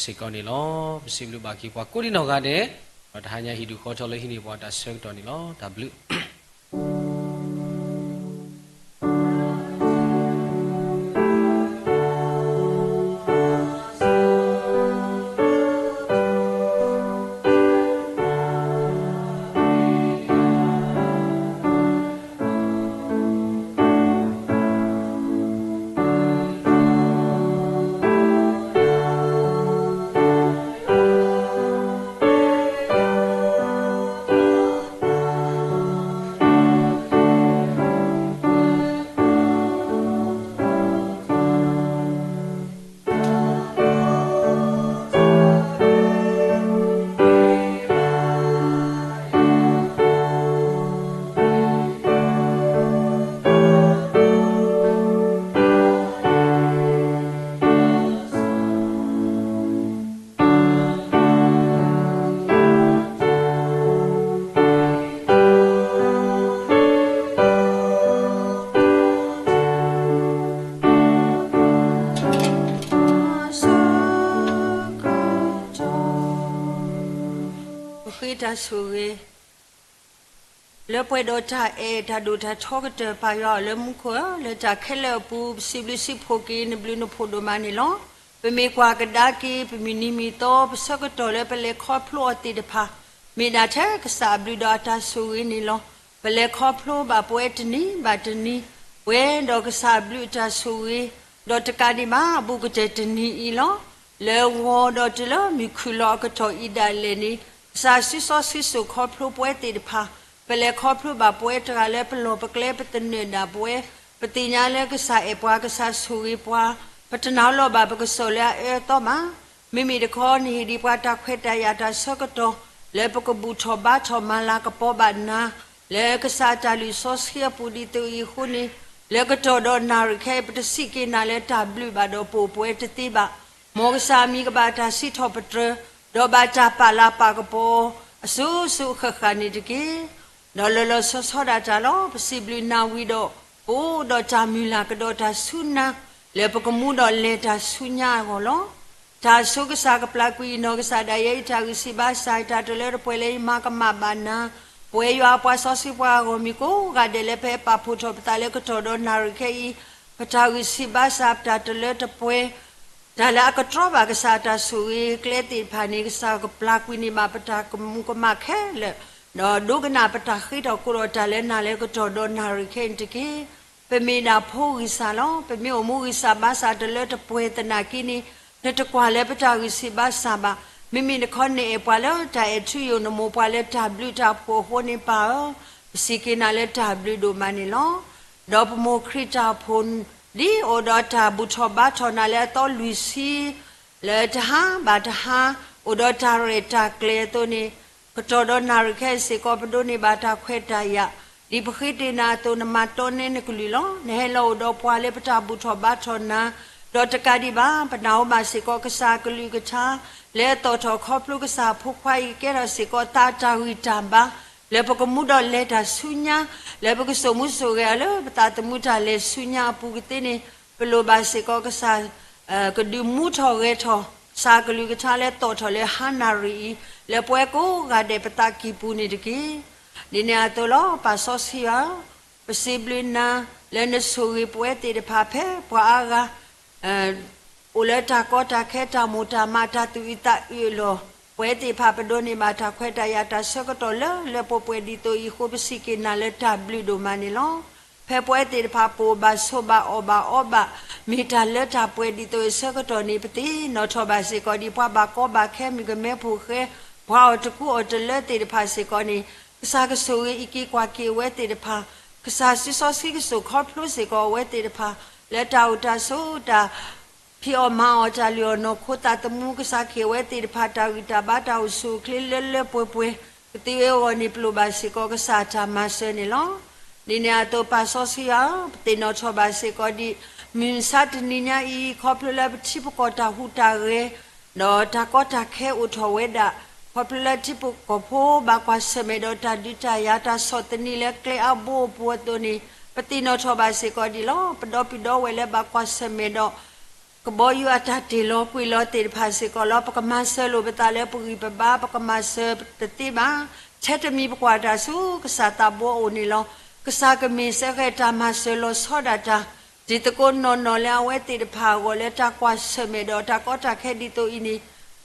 စ့ၢ်ကီးန့ၣ်လီၤ. ပစံးဘျုးဘၣ်က့ၤပှၤကိးဒံနီၢ်ဂၤဒဲး ဒီးတဟါညါဟံၣ်ဒူၣ်ဃီထီၣ်လၢဟံးန့ၢ်ပှၤတၢ်ဆၢကတီၢ်န့ၣ်လီၤ. တၢ်ဘျုး ပဃ့တၢ်ဆိၣ်ဂ့ၤ လၢပှဲၤဒီးတၢ်အဲၣ်တၢ်ဒိၣ်တၢ်ထီကတၢၢ် ပၢ်ယွၤအိၣ်လၢမူခိၣ်ဧၢ, လၢတၢ်ခဲလၢာ်အပူၤ ပစံးဘျုးစံးဖှိၣ်က့ၤနဘျုးနဖှိၣ်ဒိၣ်မးန့ၣ်လီၤ. ပမ့ၢ်ကွၢ်ကဒါက့ၤ ပမုၢ်နံၤမုၢ်သီ ပဆၢကတီၢ်လၢပလဲၤခီဖျိအီၤသ့ၣ်တဖၣ် မ့ၢ်ဒၣ်ထဲကစၢ်အဘျုးဒီးအတၢ်ဆိၣ်ဂ့ၤန့ၣ်လီၤ. ပလဲၤခီဖျိဘၣ်ပဝဲတနံၤဘၣ်တနံၤ, ပှဲၤဒီးကစၢ်အဘျုးအတၢ်ဆိၣ်ဂ့ၤ, ဒီးတကးဒံးဘၣ် ဘူးကတၢၢ်တနံၤအံၤလီၤ. လၢဂီၤဒီးတုၤလၢမုၢ်ခုၣ်လီၤအကတီၢ်အံၤဒၣ်လဲာ်န့ၣ် ကစၢ်စုစီဆှံစိာ်ခီဖျိပဝဲသ့ၣ်တဖၣ်, ပလဲၤခီဖျိဘၣ်ပဝဲတဂၤလၢပလီၢ်ပကျဲ ပသနၢၣ်ဒၣ်ပဝဲ, ပသ့ၣ်ညါလၢကစၢ်အဲၣ်ပှၤ ကစၢ်ဆိၣ်ဂ့ၤပှၤ, ပတနာ်လီၤဘၣ်ပကစီၣ်လၢအအၢအသီဘၣ်. မ့မ့ၢ်တခီ နဟ့ၣ်ဒံးပှၤတၢ်ခွဲးတၢ်ယာ်တၢ်ဆၢကတီၢ် လၢပကဘူၣ်ထီၣ်ဘါထီၣ်မၤလၤကပီၤဘၣ်နၤ လၢကစၢ်အတၢ်လုၢ်စီဆှံအပူၤဒ်သိးအံၤအဃိန့ၣ်, လၢကတီၢ်ဒီးနၣ်ရံၣ်ခဲအံၤ ပတစံးက့ၤနၤလၢတၢ်ဘျုးဘၣ်ဒီးပအိၣ်ပဝဲတသ့ဘၣ်. မ်ကစၢ်အမံၤကဘၣ်တၢ်စံးထီၣ်ပတြၢၤ, ဒီးဘၣ်တၢ်ပာ်လၤပာ်ကပီၤအီၤ အစိၤစိၤအဃၣ်ဃၣ်န့ၣ်တက့ၢ်. ဒီးလီၤလီၤဆီဆီဒၣ်တၢ်လီၤ. ပစံးဘျုးနၤဝံၤဒီး ပအိၣ်ဒီးတၢ်မုၢ်လၢ်ကဒီးတၢ်ဆူနၤ လၢပကမူဒီးလဲၤတၢ်ဆူညါအဂီၢ်လီၤ. တၢ်ဆိကစၢ်ကပျၢ်ကွံာ်အံၤ နီၢ်ကစၢ်ဒၣ်ယဲအံၤ တၢ်ဂံၢ်စၢ်ဘါစၢ် တၢ်တလၢတပှဲၤလၢယမၤကမၣ်ဘၣ်နၤ, ပဝဲယွၤအပှၤစီဆှံပှၤအဂီၢ်မ့ၢ်ကိးဂၤဒဲး လၢပဟဲပာ်ဖှိၣ်ထီၣ်ပသးလၢကတီၢ်ဒီးနၣ်ရံၣ်ခဲအံၤ, ပတၢ်ဂံၢ်စၢ်ဘါစၢ် ပတၢ်တလၢတပှဲၤ တၢ်လၢအကတြီဘၣ်ကစၢ်အတၢ်ဆိၣ်ဂ့ၤကျဲသ့ၣ်တဖၣ်န့ၣ် ကစၢ်ကပျၢ်ကွံာ်န့ၢ်ဘၣ်ပတၢ်ကမူၤကမၣ်ခဲလၢာ်, ဒီးဒိကနၣ်ပတၢ်ဃ့ထီၣ်ကိးထီၣ်တၢ်လၢနၤလၢကတီၢ်ဒီးနၣ်ရံၣ်ခဲအံၤန့ၣ်တက့ၢ်. ပမ့ၢ်ဒၣ်ဖိဂံၢ်စၢ်လီၤ. ပမ့ၢ်အိၣ်မူဂံၢ်စၢ်ဘါစၢ်တလၢတပှဲၤသနာ်က့န့ၣ်, နတကွၢ်လၢပတၢ်ဂံၢ်စၢ်ဘါစၢ်ဘၣ်. မ့မ့ၢ်တခီ နအဲၣ်ပှၤလၢတၢ်အဲၣ်ထူယိာ် နမိၢ်ပှၤလၢတၢ်ဘျုးတၢ်ဖှိၣ်အဃိန့ၣ် ပၢ်ဧၢ, ပစံးက့ၤနၤလၢတၢ်ဘျုးဒိၣ်မးန့ၣ်လီၤ. ဒီးပမိၢ်ခရံာ်တၢ်အိၣ်ဖှိၣ် ဒ်အိၣ်ဒီးတၢ်ဘူၣ်ထီၣ်ဘါထီၣ်နၤလၢအသီလွံၢ်ဆံ လၢတဟါဘၣ်တဟါ အိၣ်ဒီးတၢ်ရဲၣ်တၢ်ကျဲၤအသိးန့ၣ်, ကတီၢ်ဒီးနၣ်ရံၣ်ခဲအံၤစ့ၢ်ကီး ပဒိးန့ၢ်ဘၣ်တၢ်ခွဲးတၢ်ယာ်, ဒ်ပဃ့တ့ၢ်နၤအသိး နမၤတီန့ၢ်နကလုၢ်လီၤ. နဟဲလီၤအိၣ်ဒီးပှၤလၢပတၢ်ဘူၣ်ထီၣ်ဘါထီၣ်နၤ, ဒီးတကးဒံးဘၣ် ပနာ်အိၣ်ဘၣ်စ့ၢ်ကီးကစၢ်အကလုၢ်ကထါ လၢအသီၣ်ထီၣ်ခီဖျိကစၢ်အဖိခွါအံၤ ကကဲထီၣ်စ့ၢ်ကီးသးအတၢ်ဂံၢ်တၢ်ဘါ လၢပကမူဒီးလဲၤတၢ်ဆူညါ, လၢပကစိာ်မူစိာ်ဂဲၤအီၤလၢပသးသမူတၢ်လဲၤဆူညါအပူၤကသ့န့ၣ်, ပလိၣ်ဘၣ်စ့ၢ်ကီးကစၢ် ကဒုးမူထီၣ်ဂဲၤထီၣ် ကစၢ်အကလုၢ်ကထါလၢသီၣ်ထီၣ်လၢဟါနၣ်ရံၣ်အံၤ, လၢပဝဲကိးဂၤဒဲးပသးကံၢ်ပူၤန့ၣ်တက့ၢ်. ဒ်န့ၣ်အသိးလီၤ. ပၢ်စီဆှံဧၢ, ပစံးဘျုးနၤ လၢနဆိၣ်ဂ့ၤပဝဲသ့ၣ်တဖၣ်ဖဲပှၤအါဂၤ အိၣ်လၢတၢ်ကီတၢ်ခဲ တၢ်မိၢ်တၢ်မး တၢ်သူၣ်အုးသးအုးအလီၢ်, ပဝဲသ့ၣ်တဖၣ်ပဒိးန့ၢ်ဘၣ်တၢ်ခွဲးတၢ်ယာ်တၢ်ဆၢကတီၢ်လၢလၢပှဲၤပှဲၤဒ်သိးအံၤအဃိ ပစံးက့ၤနၤလၢတၢ်ဘျုးဒိၣ်မးန့ၣ်လီၤ. ဖဲပဝဲသ့ၣ်တဖၣ်ပအိၣ်ဘၣ်ဆိးဘၣ်အီၣ်ဘၣ်အီဘၣ် မ့ၢ်တၢ်လၢတၢ်ပှဲၤဒ်သိးအံၤအဆၢကတီၢ်န့ၣ် ပသ့ၣ်နီၣ်ထီၣ်ဘၣ်စ့ၢ်ကီးဒ်ပှၤဘၣ်ကီဘၣ်ခဲ မုၣ်ကမဲဖိဃဲ ပှၤအီၣ်တကူအီၣ်တလၢသ့ၣ်တဖၣ်စ့ၢ်ကီးန့ၣ် ကစၢ်ကဆိၣ်ဂ့ၤအံးက့ၤကွၢ်က့ၤအဝဲသ့ၣ်တဖၣ်, ကစၢ်စုစီဆှံကစိာ်ခီဖျိစ့ၢ်ကီးအဝဲသ့ၣ်တဖၣ် လၢတၢ်အိၣ်တၢ်ဆိးတၢ် ဖံးအီၣ်မၤအီၣ်တၢ်လုၢ်အီၣ်နီၢ်ခိသးသမူ ကစၢ်ကဟ့ၣ်ဝဲသ့ၣ်တဖၣ် တၢ်ဂံၢ်တၢ်ဘါတၢ်အိၣ်ဆူၣ်အိၣ်ချ့လၢလၢပှဲၤပှဲၤ ကသ့ဝဲအဂီၢ်န့ၣ် ပလိၣ်ဘၣ်စ့ၢ်ကီးကစၢ်အတၢ်မၤစၢၤန့ၣ်လီၤ. ဒ်န့ၣ်အသိးပၢ်စီဆှံဧၢ, ပသ့ၣ်နီၣ်ထီၣ်ဘၣ်စ့ၢ်ကီးဒ် မုၢ်မဆါတနံၤညါအံၤ ခီဖျိလၢပထံပကီၢ်တၢ်ဟူးတၢ်ဂဲၤ ဒီးတၢ်ကီတၢ်ခဲအိၣ်ထီၣ်ဝဲဒၣ်, ခီဖျိလၢထံဖိကီၢ်ဖိဘၣ်ကွၢ်ဆၢၣ်မဲာ်ဒီးတၢ်ဒုးတၢ်ယၤ တၢ်ဆီၣ်သနံးလၢကျဲအါဘိအပူၤအသိးန့ၣ်, ပသ့ၣ်နီၣ်ထီၣ်ဘၣ်စ့ၢ်ကီးဒ်လီၤ. ပဒီပုၢ်ဒီဝဲၢ်လၢဘၣ်ကွၢ်ဆၢၣ်မဲာ်ဒီး ကဘီယူၤအတၢ်တ့ၢ်လီၤကွံာ်လီၤသ့ၣ်တဖၣ်စ့ၢ်ကီးလီၤ. ပကမၤစၢၤလိာ်ပသးလၢပဂံၢ်ပဘါ ပကမၤစၢၤတသ့ဘၣ်. ထဲတမံၤပကွၢ်တၢ်ဆူကစၢ်သးဘိအအိၣ်န့ၣ်လီၤ. ကစၢ်ကမ့ၢ်စ့ၢ်ကီးတၢ်မၤစၢၤလီၤဆီဒၣ်တၢ် တံၤသကိးနီၢ်နီၢ်လၢအဝဲသ့ၣ်တဖၣ်အဂီၢ် လၢတၢ်ကွၢ်ဆၢၣ်မဲာ်ဒီးတၢ်ကီတၢ်ခဲဒ်သိးအံၤန့ၣ်,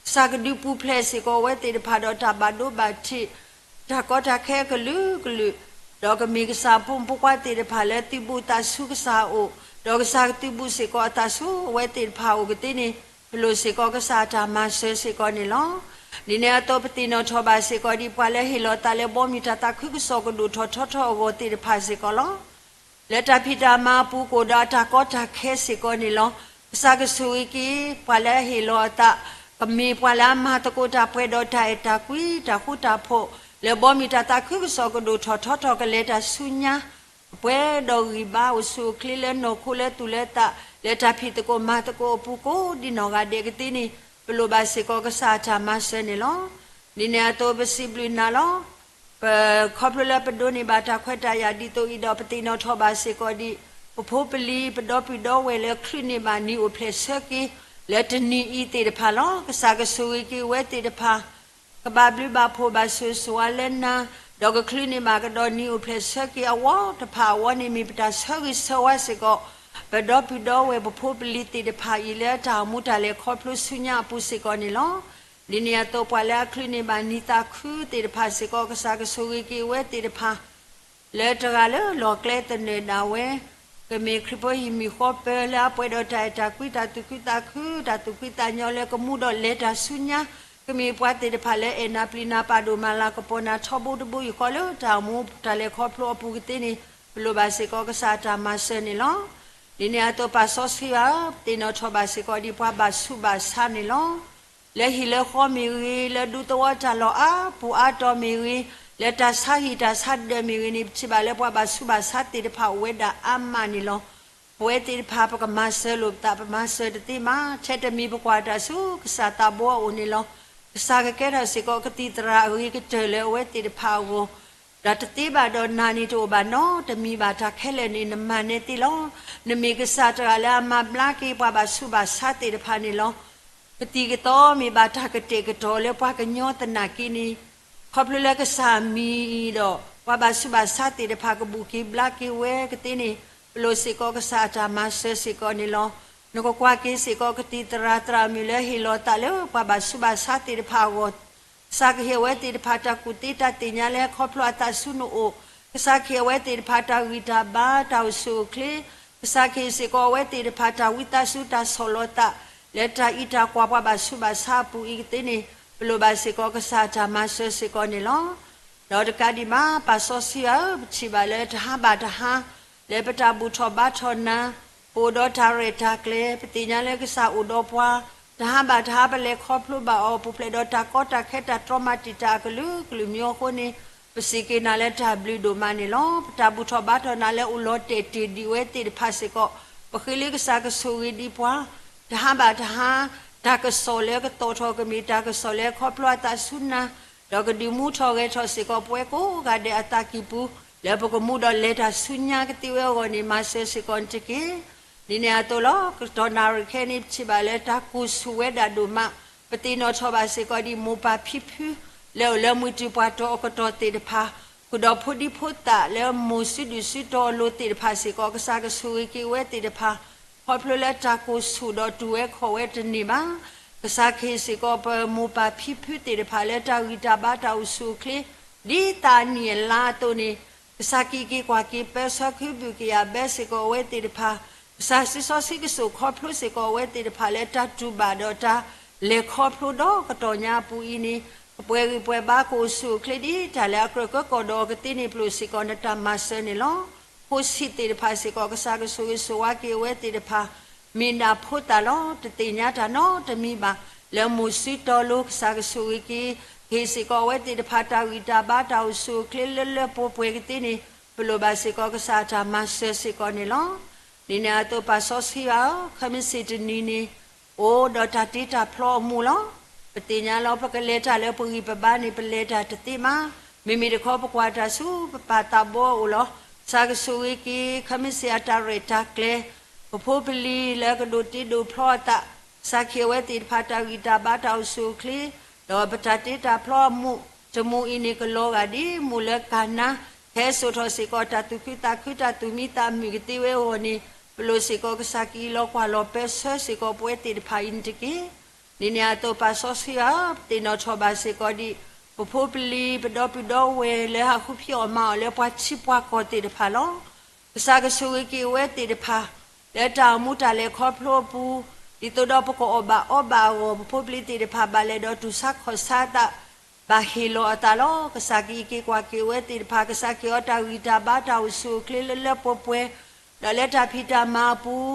ကစၢ်ကဒုးပူၤဖျဲးစ့ၢ်ကီးအဝဲသ့ၣ်တဖၣ်ဒီးတၢ်ဘၣ်ဒိဘၣ်ထံး တၢ်ကီတၢ်ခဲအကလုာ်ကလုာ်, ဒီးကမ့ၢ်ကစၢ်ဖိမုၣ်ဖိခွါသ့ၣ်တဖၣ်လၢသုးဘူးသးဆူကစၢ်အအိၣ်, ဒီးကစၢ်ကသုးဘူးစ့ၢ်ကီးအသးဆူအဝဲသ့ၣ်တဖၣ်အအိၣ်ကသ့န့ၣ်, ပလိၣ်စ့ၢ်ကီးကစၢ်အတၢ်မၤစၢၤစ့ၢ်ကီးန့ၣ်လီၤ. ဒ်န့ၣ်အသိးပသ့ၣ်နီၣ်ထီၣ်ဘၣ်စ့ၢ်ကီးဒ်ပှၤလၢဟ့ၣ်လီၤအသးလၢဘီမုၢ်တၢ်သးခုကစီၣ်ကဒိၣ်ထီၣ်ထီထီၣ်အဂီၢ်သ့ၣ်တဖၣ်စ့ၢ်ကီးလီၤ. လၢတၢ်ဖံးတၢ်မၤအပူၤကအိၣ်ဒီးအတၢ်ကီတၢ်ခဲစ့ၢ်ကီးန့ၣ်လီၤ. ကစၢ်ကဆိၣ်ဂ့ၤက့ၤ ပှၤလၢအဟ့ၣ်လီၤအသး, ကမ့ၢ်ပှၤလၢအမၤသကိးတၢ်ပှဲၤဒီးတၢ်အဲၣ်တၢ်ကွံ တၢ်ဃူတၢ်ဖိး, လၢဘီမုၢ်တၢ်သးခုကစီၣ်ကဒိၣ်ထီၣ်ထီထီၣ်ကလဲၤတၢ်ဆူညါ ပှဲၤဒီးဂံၢ်ဘါအိၣ်ဆူၣ်အိၣ်ချ့လၢနီၢ်ခိလၢသူၣ်လၢသး လၢတၢ်ဖံးသကိးမၤသကိးအပူၤကိးဒ်နီၢ်ဂၤဒဲးကသ့န့ၣ်, ပလိၣ်ဘၣ်စ့ၢ်ကီးကစၢ်အတၢ်မၤစၢၤန့ၣ်လီၤ. ဒ်န့ၣ်အသိးပစံးဘျုးနၤလီၤ. ပခီဖျိလၢပဒိးန့ၢ်ဘၣ်တၢ်ခွဲးတၢ်ယာ်ဒ်သိးအံၤဒီး ပသ့ၣ်နီၣ်ထီၣ်ဘၣ်စ့ၢ်ကီးဒ် ပဖိပလံၤ ပဒီပုၢ်ဒီဝဲၢ်လၢချုးန့ၢ်ဘၣ်နံၤအိၣ်ဖျဲၣ်ဆၢက့ၤ လၢတနံၤအံၤသ့ၣ်တဖၣ်လီၤ. ကစၢ်ကဆိၣ်ဂ့ၤက့ၤဝဲသ့ၣ်တဖၣ် ကဘၣ်ဘျုးဘၣ်ဖှိၣ်ဘၣ်ဆိၣ်ဂ့ၤဆိၣ်ဝါလၢနၤ, ဒီးကချုးန့ၢ်ဘၣ်ကဒီးနံၣ်အိၣ်ဖျဲၣ်ဆၢက့ၤအဝီတဖၣ်အဝီန့ၣ် မ့ၢ်ပတၢ်ဆၢဂ့ၤဆၢဝါစ့ၢ်ကီး ပဒီပုၢ်ဒီဝဲၢ်ပဖိပလံၤသ့ၣ်တဖၣ်အံၤ လၢတၢ်အိၣ်မူတၢ်လဲၤခီဖျိဆူညါအပူၤစ့ၢ်ကီးန့ၣ်လီၤ. ဒ်န့ၣ်အသိးပှၤလၢအချုးန့ၢ်ဘၣ်နံၣ်သးခုသ့ၣ်တဖၣ်စ့ၢ်ကီး ကစၢ်ကဆိၣ်ဂ့ၤက့ၤအဝဲသ့ၣ်တဖၣ် လၢတဂၤလၢလီၢ်ကျဲသနၢၣ်ဒၣ်ဝဲ, ကမ့ၢ်ခရံာ်ဖိဟံၣ်မုၣ်ဃီပၢၤလၢအပှဲၤဒီးတၢ်အဲၣ်တၢ်ကွံ တၢ်သူၣ်ခုသးခု တၢ်သူၣ်ဖှံသးညီလၢကမူဒီးလဲၤတၢ်ဆူညါ, ကမ့ၢ်ပှၤသ့ၣ်တဖၣ်လၢအဲၣ်နၤပျံၤနၤပာ်ဒိၣ်မၤလၤကပီၤနၤထီဘိတဘိယူၢ်ဃီလၢတၢ်အိၣ်မူတၢ်လဲၤခီဖျိအပူၤကသ့န့ၣ် ပလိၣ်ဘၣ်စ့ၢ်ကီးကစၢ်အတၢ်မၤစၢၤန့ၣ်လီၤ. ဒ်န့ၣ်အသိးပၢ်စီဆှံဧၢ, သ့ၣ်နီၣ်ထီၣ်ဘၣ်စ့ၢ်ကီးဒ်ပှၤဘၣ်ဆူးဘၣ်ဆါန့ၣ်လီၤ. လၢဟံၣ်လၢဃီမ့ၢ်ဂ့ၤ, လၢဒူသဝီတၢ်လီၢ်အါပူၤအါတီၤမ့ၢ်ဂ့ၤ, လၢတၢ်ဆါဟံၣ်တၢ်ဆါဒၢးမ့ၢ်ဂ့ၤန့ၣ် ပထံၣ်ဘၣ်လၢပှၤဘၣ်ဆူးဘၣ်ဆါသ့ၣ်တဖၣ်အိၣ်ဝဲဒၣ်အါမးန့ၣ်လီၤ. ပဝဲသ့ၣ်တဖၣ်ပကမၤစၢၤလိာ်ပသး ပမၤစၢၤတသ့မး, ထဲတမံၤပကွၢ်တၢ်ဆူကစၢ်သးဘိအအိၣ်န့ၣ်လီၤ. ကစၢ်ကကဲထီၣ်စ့ၢ်ကီးကသံၣ်သရၣ်အဂ့ၤကတၢၢ်လၢအဝဲသ့ၣ်တဖၣ်အဂီၢ် ဒီးတသ့ဘၣ်ဒီးနၤန့ၣ်တအိၣ်ဘၣ်နီတမံၤဘၣ်, တၢ်ခဲလၢာ်န့ၣ်နမၤနဲသ့လီၤ. နမ့ၢ်ကစၢ်တဂၤလၢအမၤဘျါက့ၤပှၤဘၣ်ဆူးဘၣ်ဆါသ့ၣ်တဖၣ်န့ၣ်လီၤ. ကသံၣ်ကသီမ့ၢ်ဘၣ်တၢ်ကတဲာ်ကတီၤလၢပှၤကညီသနာ်က့န့ၣ်, ခီဖျိလၢကစၢ်မံၤအံၤဒီး ပှၤဘၣ်ဆူးဘၣ်ဆါသ့ၣ်တဖၣ်ကဘူၣ်က့ၤဘျါက့ၤဝဲကသ့န့ၣ်, ပလိၣ်စ့ၢ်ကီးကစၢ်အတၢ်မၤစၢၤစ့ၢ်ကီးန့ၣ်လီၤ. နကကွၢ်က့ၤစ့ၢ်ကီးကသံၣ်သရၣ်သရၣ်မုၣ်လၢဟ့ၣ်လီၤသးလၢပှၤဘၣ်ဆူးဘၣ်ဆါသ့ၣ်တဖၣ်အဂီၢ် ကစၢ်ကဟ့ၣ်အဝဲသ့ၣ်တဖၣ်တၢ်ကူၣ်သ့တၢ်သ့ၣ်ညါလၢခီဖျိအသးဆူနအိၣ်, ကစၢ်ကဟ့ၣ်အဝဲသ့ၣ်တဖၣ်တၢ်ဂံၢ်တၢ်ဘါတၢ်အိၣ်ဆူၣ်အိၣ်ချ့, ကစၢ်ကဟ့ၣ်စ့ၢ်ကီးအဝဲသ့ၣ်တဖၣ်တၢ်ဝံသးစူၤတၢ်ဆီၣ်လီၤသး လၢတၢ်အံးတၢ်ကွၢ်ပှၤဘၣ်ဆူးဘၣ်ဆါအပူၤအံၤကသ့န့ၣ်, ပလိၣ်ဘၣ်စ့ၢ်ကီးကစၢ်အတၢ်မၤစၢၤစ့ၢ်ကီးန့ၣ်လီၤ. ဒီးတကးဒံးဘၣ် ပၢ်စီဆှံဧၢ, ပထံၣ်ဘၣ်လၢ တဟါဘၣ်တဟါ လၢပတၢ်ဘူၣ်ထီၣ်ဘါထီၣ်နၤ, ပအိၣ်ဒီးတၢ်ရဲၣ်တၢ်ကျဲၤ, ပသ့ၣ်ညါလၢကစၢ်အိၣ်ဒီးပှၤ, တဟါဘၣ်တဟါပလဲၤခီဖျိဘၣ်အီၤ ပူၤဖျဲးဒီးတၢ်ကီတၢ်ခဲတၢ်တြီမၤတံာ်တာ်အကလုာ်ကလုာ်မံၤအဃိန့ၣ်, ပစံးက့ၤနၤလၢတၢ်ဘျုးဒိၣ်မးန့ၣ်လီၤ. ပတၢ်ဘူၣ်ထီၣ်ဘါထီၣ်နၤလၢအိၣ်လီၤတဲာ်တ့ၢ်ဒံးဝဲသ့ၣ်တဖၣ်စ့ၢ်ကီး, ပဃ့လၢကစၢ်ကဆိၣ်ဂ့ၤဒံးပှၤ, တဟါဘၣ်တဟါ တၢ်ကစီၣ်လၢကသီၣ်ထီၣ်ကမ့ၢ်တၢ်ကစီၣ်လၢခီဖျိအသးဆူနၤ, ဒီးကဒုးမူထီၣ်ဂဲၤထီၣ်စ့ၢ်ကီးပဝဲကိးဂၤဒဲးအသးကံၢ်ပူၤ, လၢပကမူဒီးလဲၤတၢ်ဆူညါကသ့ဝဲအဂီၢ်န့ၣ် မၤစၢၤစ့ၢ်ကီးနတက့ၢ်. ဒ်န့ၣ်အသိးလီၤ. ကတီၢ်နၣ်ရံၣ်ခဲအံၤန့ၣ် ပထံၣ်ဘၣ်လၢတၢ်ကိၢ်ဆူၣ်ဝဲဒၣ်ဒိၣ်မး, ပသ့ၣ်နီၣ်ထီၣ်ဘၣ်စ့ၢ်ကီးဒ်မိၢ်ပၢ်ဖံဖု လၢအိၣ်လၢမုၢ်တုၤပှၤတီၤအကတီၢ်သ့ၣ်တဖၣ်, ဃုာ်ဒီးဖိဒံဖိသၣ်လၢမိၢ်စုဒုၣ်စုတီၤအလိၤသ့ၣ်တဖၣ်စ့ၢ်ကီး ကစၢ်ကဆိၣ်ဂ့ၤက့ၤဝဲသ့ၣ်တဖၣ်, ခီဖျိလၢတၢ်ကိၢ်ဆူၣ်ဒီးတူၢ်ဝဲခီၣ်ဝဲတန့ၢ်ဘၣ်. ကစၢ်ကဟ့ၣ်စ့ၢ်ကီးပမိၢ်ပၢ်ဖံဖုသ့ၣ်တဖၣ်လၢတၢ်ဂံၢ်တၢ်ဘါတၢ်အိၣ်ဆူၣ်အိၣ်ချ့ ဒ်သိးနံၣ်အလါအသိးန့ၣ်, ကစၢ်ကအံးက့ၤကွၢ်က့ၤပၢဆှၢခုဘုၣ်ကယာ်ဘၢစ့ၢ်ကီးအဝဲသ့ၣ်တဖၣ်, ကစၢ်စုစီဆှံကစိာ်ခီဖျိစ့ၢ်ကီးအဝဲသ့ၣ်တဖၣ်လၢတၢ်တူၢ်ဘၣ်ဒီးတၢ်လဲၤခီဖျိဒီးကတီၢ်ညါအပူၤအံၤန့ၣ်, ကပှဲၤဂံၢ်ပှဲၤဘါကအိၣ်ဆူၣ်အိၣ်ချ့ဒ်တၢ်လၢအကြၢးကၢကီၢ်ဒီးအီၤကသ့န့ၣ် ပလိၣ်စ့ၢ်ကီးနတၢ်မၤစၢၤန့ၣ်လီၤ. ဖိဆံးသ့ၣ်တဖၣ်စ့ၢ်ကီး ကစၢ်ကဆိၣ်ဂ့ၤဆိၣ်ဝါက့ၤအဝဲသ့ၣ်တဖၣ်, မ့ၢ်ဒၣ်ဖိသၣ်လီၤ. တသ့ၣ်ညါတၢ်နီတမံၤဘၣ်. လၢမိၢ်စုတီၤလိၤ ကစၢ်ကဆိၣ်ဂ့ၤက့ၤ, ကဟ့ၣ်စ့ၢ်ကီးအဝဲသ့ၣ်တဖၣ်တၢ်ဂံၢ်တၢ်ဘါတၢ်အိၣ်ဆူၣ်အိၣ်ချ့လၢလၢပှဲၤပှဲၤကသ့န့ၣ်, ပလိၣ်ဘၣ်စ့ၢ်ကီးကစၢ်အတၢ်မၤစၢၤစ့ၢ်ကီးန့ၣ်လီၤ. ဒ်န့ၣ်အသိးပၢ်စီဆှံဧၢ, ခဲမုၢ်ဆ့ၣ်တနံၤန့ၣ် အိၣ်ဒီးတၢ်တ့တၢ်ဖျီအမူးလီၤ. ပသ့ၣ်ညါလီၤ ပကလဲၤတၢ်လၢပဂံၢ်ပဘါန့ၣ် ပလဲၤတၢ်တသ့မး. မ့မ့ၢ်တခီပကွၢ်တၢ်ဆူပပၢ်သးဘိအအိၣ်လီၤ. ကစၢ်ကဆိၣ်ဂ့ၤက့ၤ ခဲမုၢ်ဆ့ၣ်အတၢ်ရဲၣ်တၢ်ကျဲၤ, ပဖိပလံၤလၢကဒိးတ့ဒိးဖျီအသး, ကစၢ်ကဟ့ၣ်အဝဲသ့ၣ်တဖၣ်တၢ်ဂံၢ်တၢ်ဘါတၢ်အိၣ်ဆူၣ်အိၣ်ချ့, ဒီးပတၢ်တ့တၢ်ဖျီအမူးတမူးအံၤန့ၣ် ကလီၤဂာ်ဒ်မူးလၢကၤနါ, ဟဲစိာ်ထီၣ်စ့ၢ်ကီးတၢ်သူၣ်ခုသးခုတၢ်သူၣ်မံသးမုာ်ကသ့ဝဲအဂီၢ်န့ၣ်, ပလိၣ်စ့ၢ်ကီးကစၢ်ကအံးလီၤကွၢ်လီၤပၢဆှၢစ့ၢ်ကီးပဝဲသ့ၣ်တဖၣ်အံၤန့ၣ်တက့ၢ်. ဒ်န့ၣ်အသိးပၢ်စီဆှံဧၢ, ပသ့ၣ်နီၣ်ထီၣ်ဘၣ်စ့ၢ်ကီးဒ် ပဖိပလံၤ ပဒီပုၢ်ဒီဝဲၢ်လၢဟးဃုဖံးအီၣ်မၤအီၣ်လၢပှၤထံပှၤကီၢ်သ့ၣ်တဖၣ်လီၤ. ကစၢ်ကဆိၣ်ဂ့ၤက့ၤအဝဲသ့ၣ်တဖၣ် လၢတၢ်အိၣ်မူတၢ်လဲၤခီဖျိအပူၤ, ဒ်သိးဒီးပကအီၣ်ဘၣ်အီဘၣ်အဂီၢ် ပဖိပလံၤသ့ၣ်တဖၣ်ဘၣ်လဲၤဒီးတူၢ်ဆါခီၣ်ဆါအသး, ဘၣ်ဟ့ၣ်လီၤအသးလီၤ. ကစၢ်ကအံးက့ၤကွၢ်က့ၤအဝဲသ့ၣ်တဖၣ်, ကစၢ်ကဟ့ၣ်အီၤတၢ်ဂံၢ်တၢ်ဘါတၢ်အိၣ်ဆူၣ်အိၣ်ချ့လၢလၢပှဲၤပှဲၤ, ဒီးလၢတၢ်ဖံးတၢ်မၤအပူၤ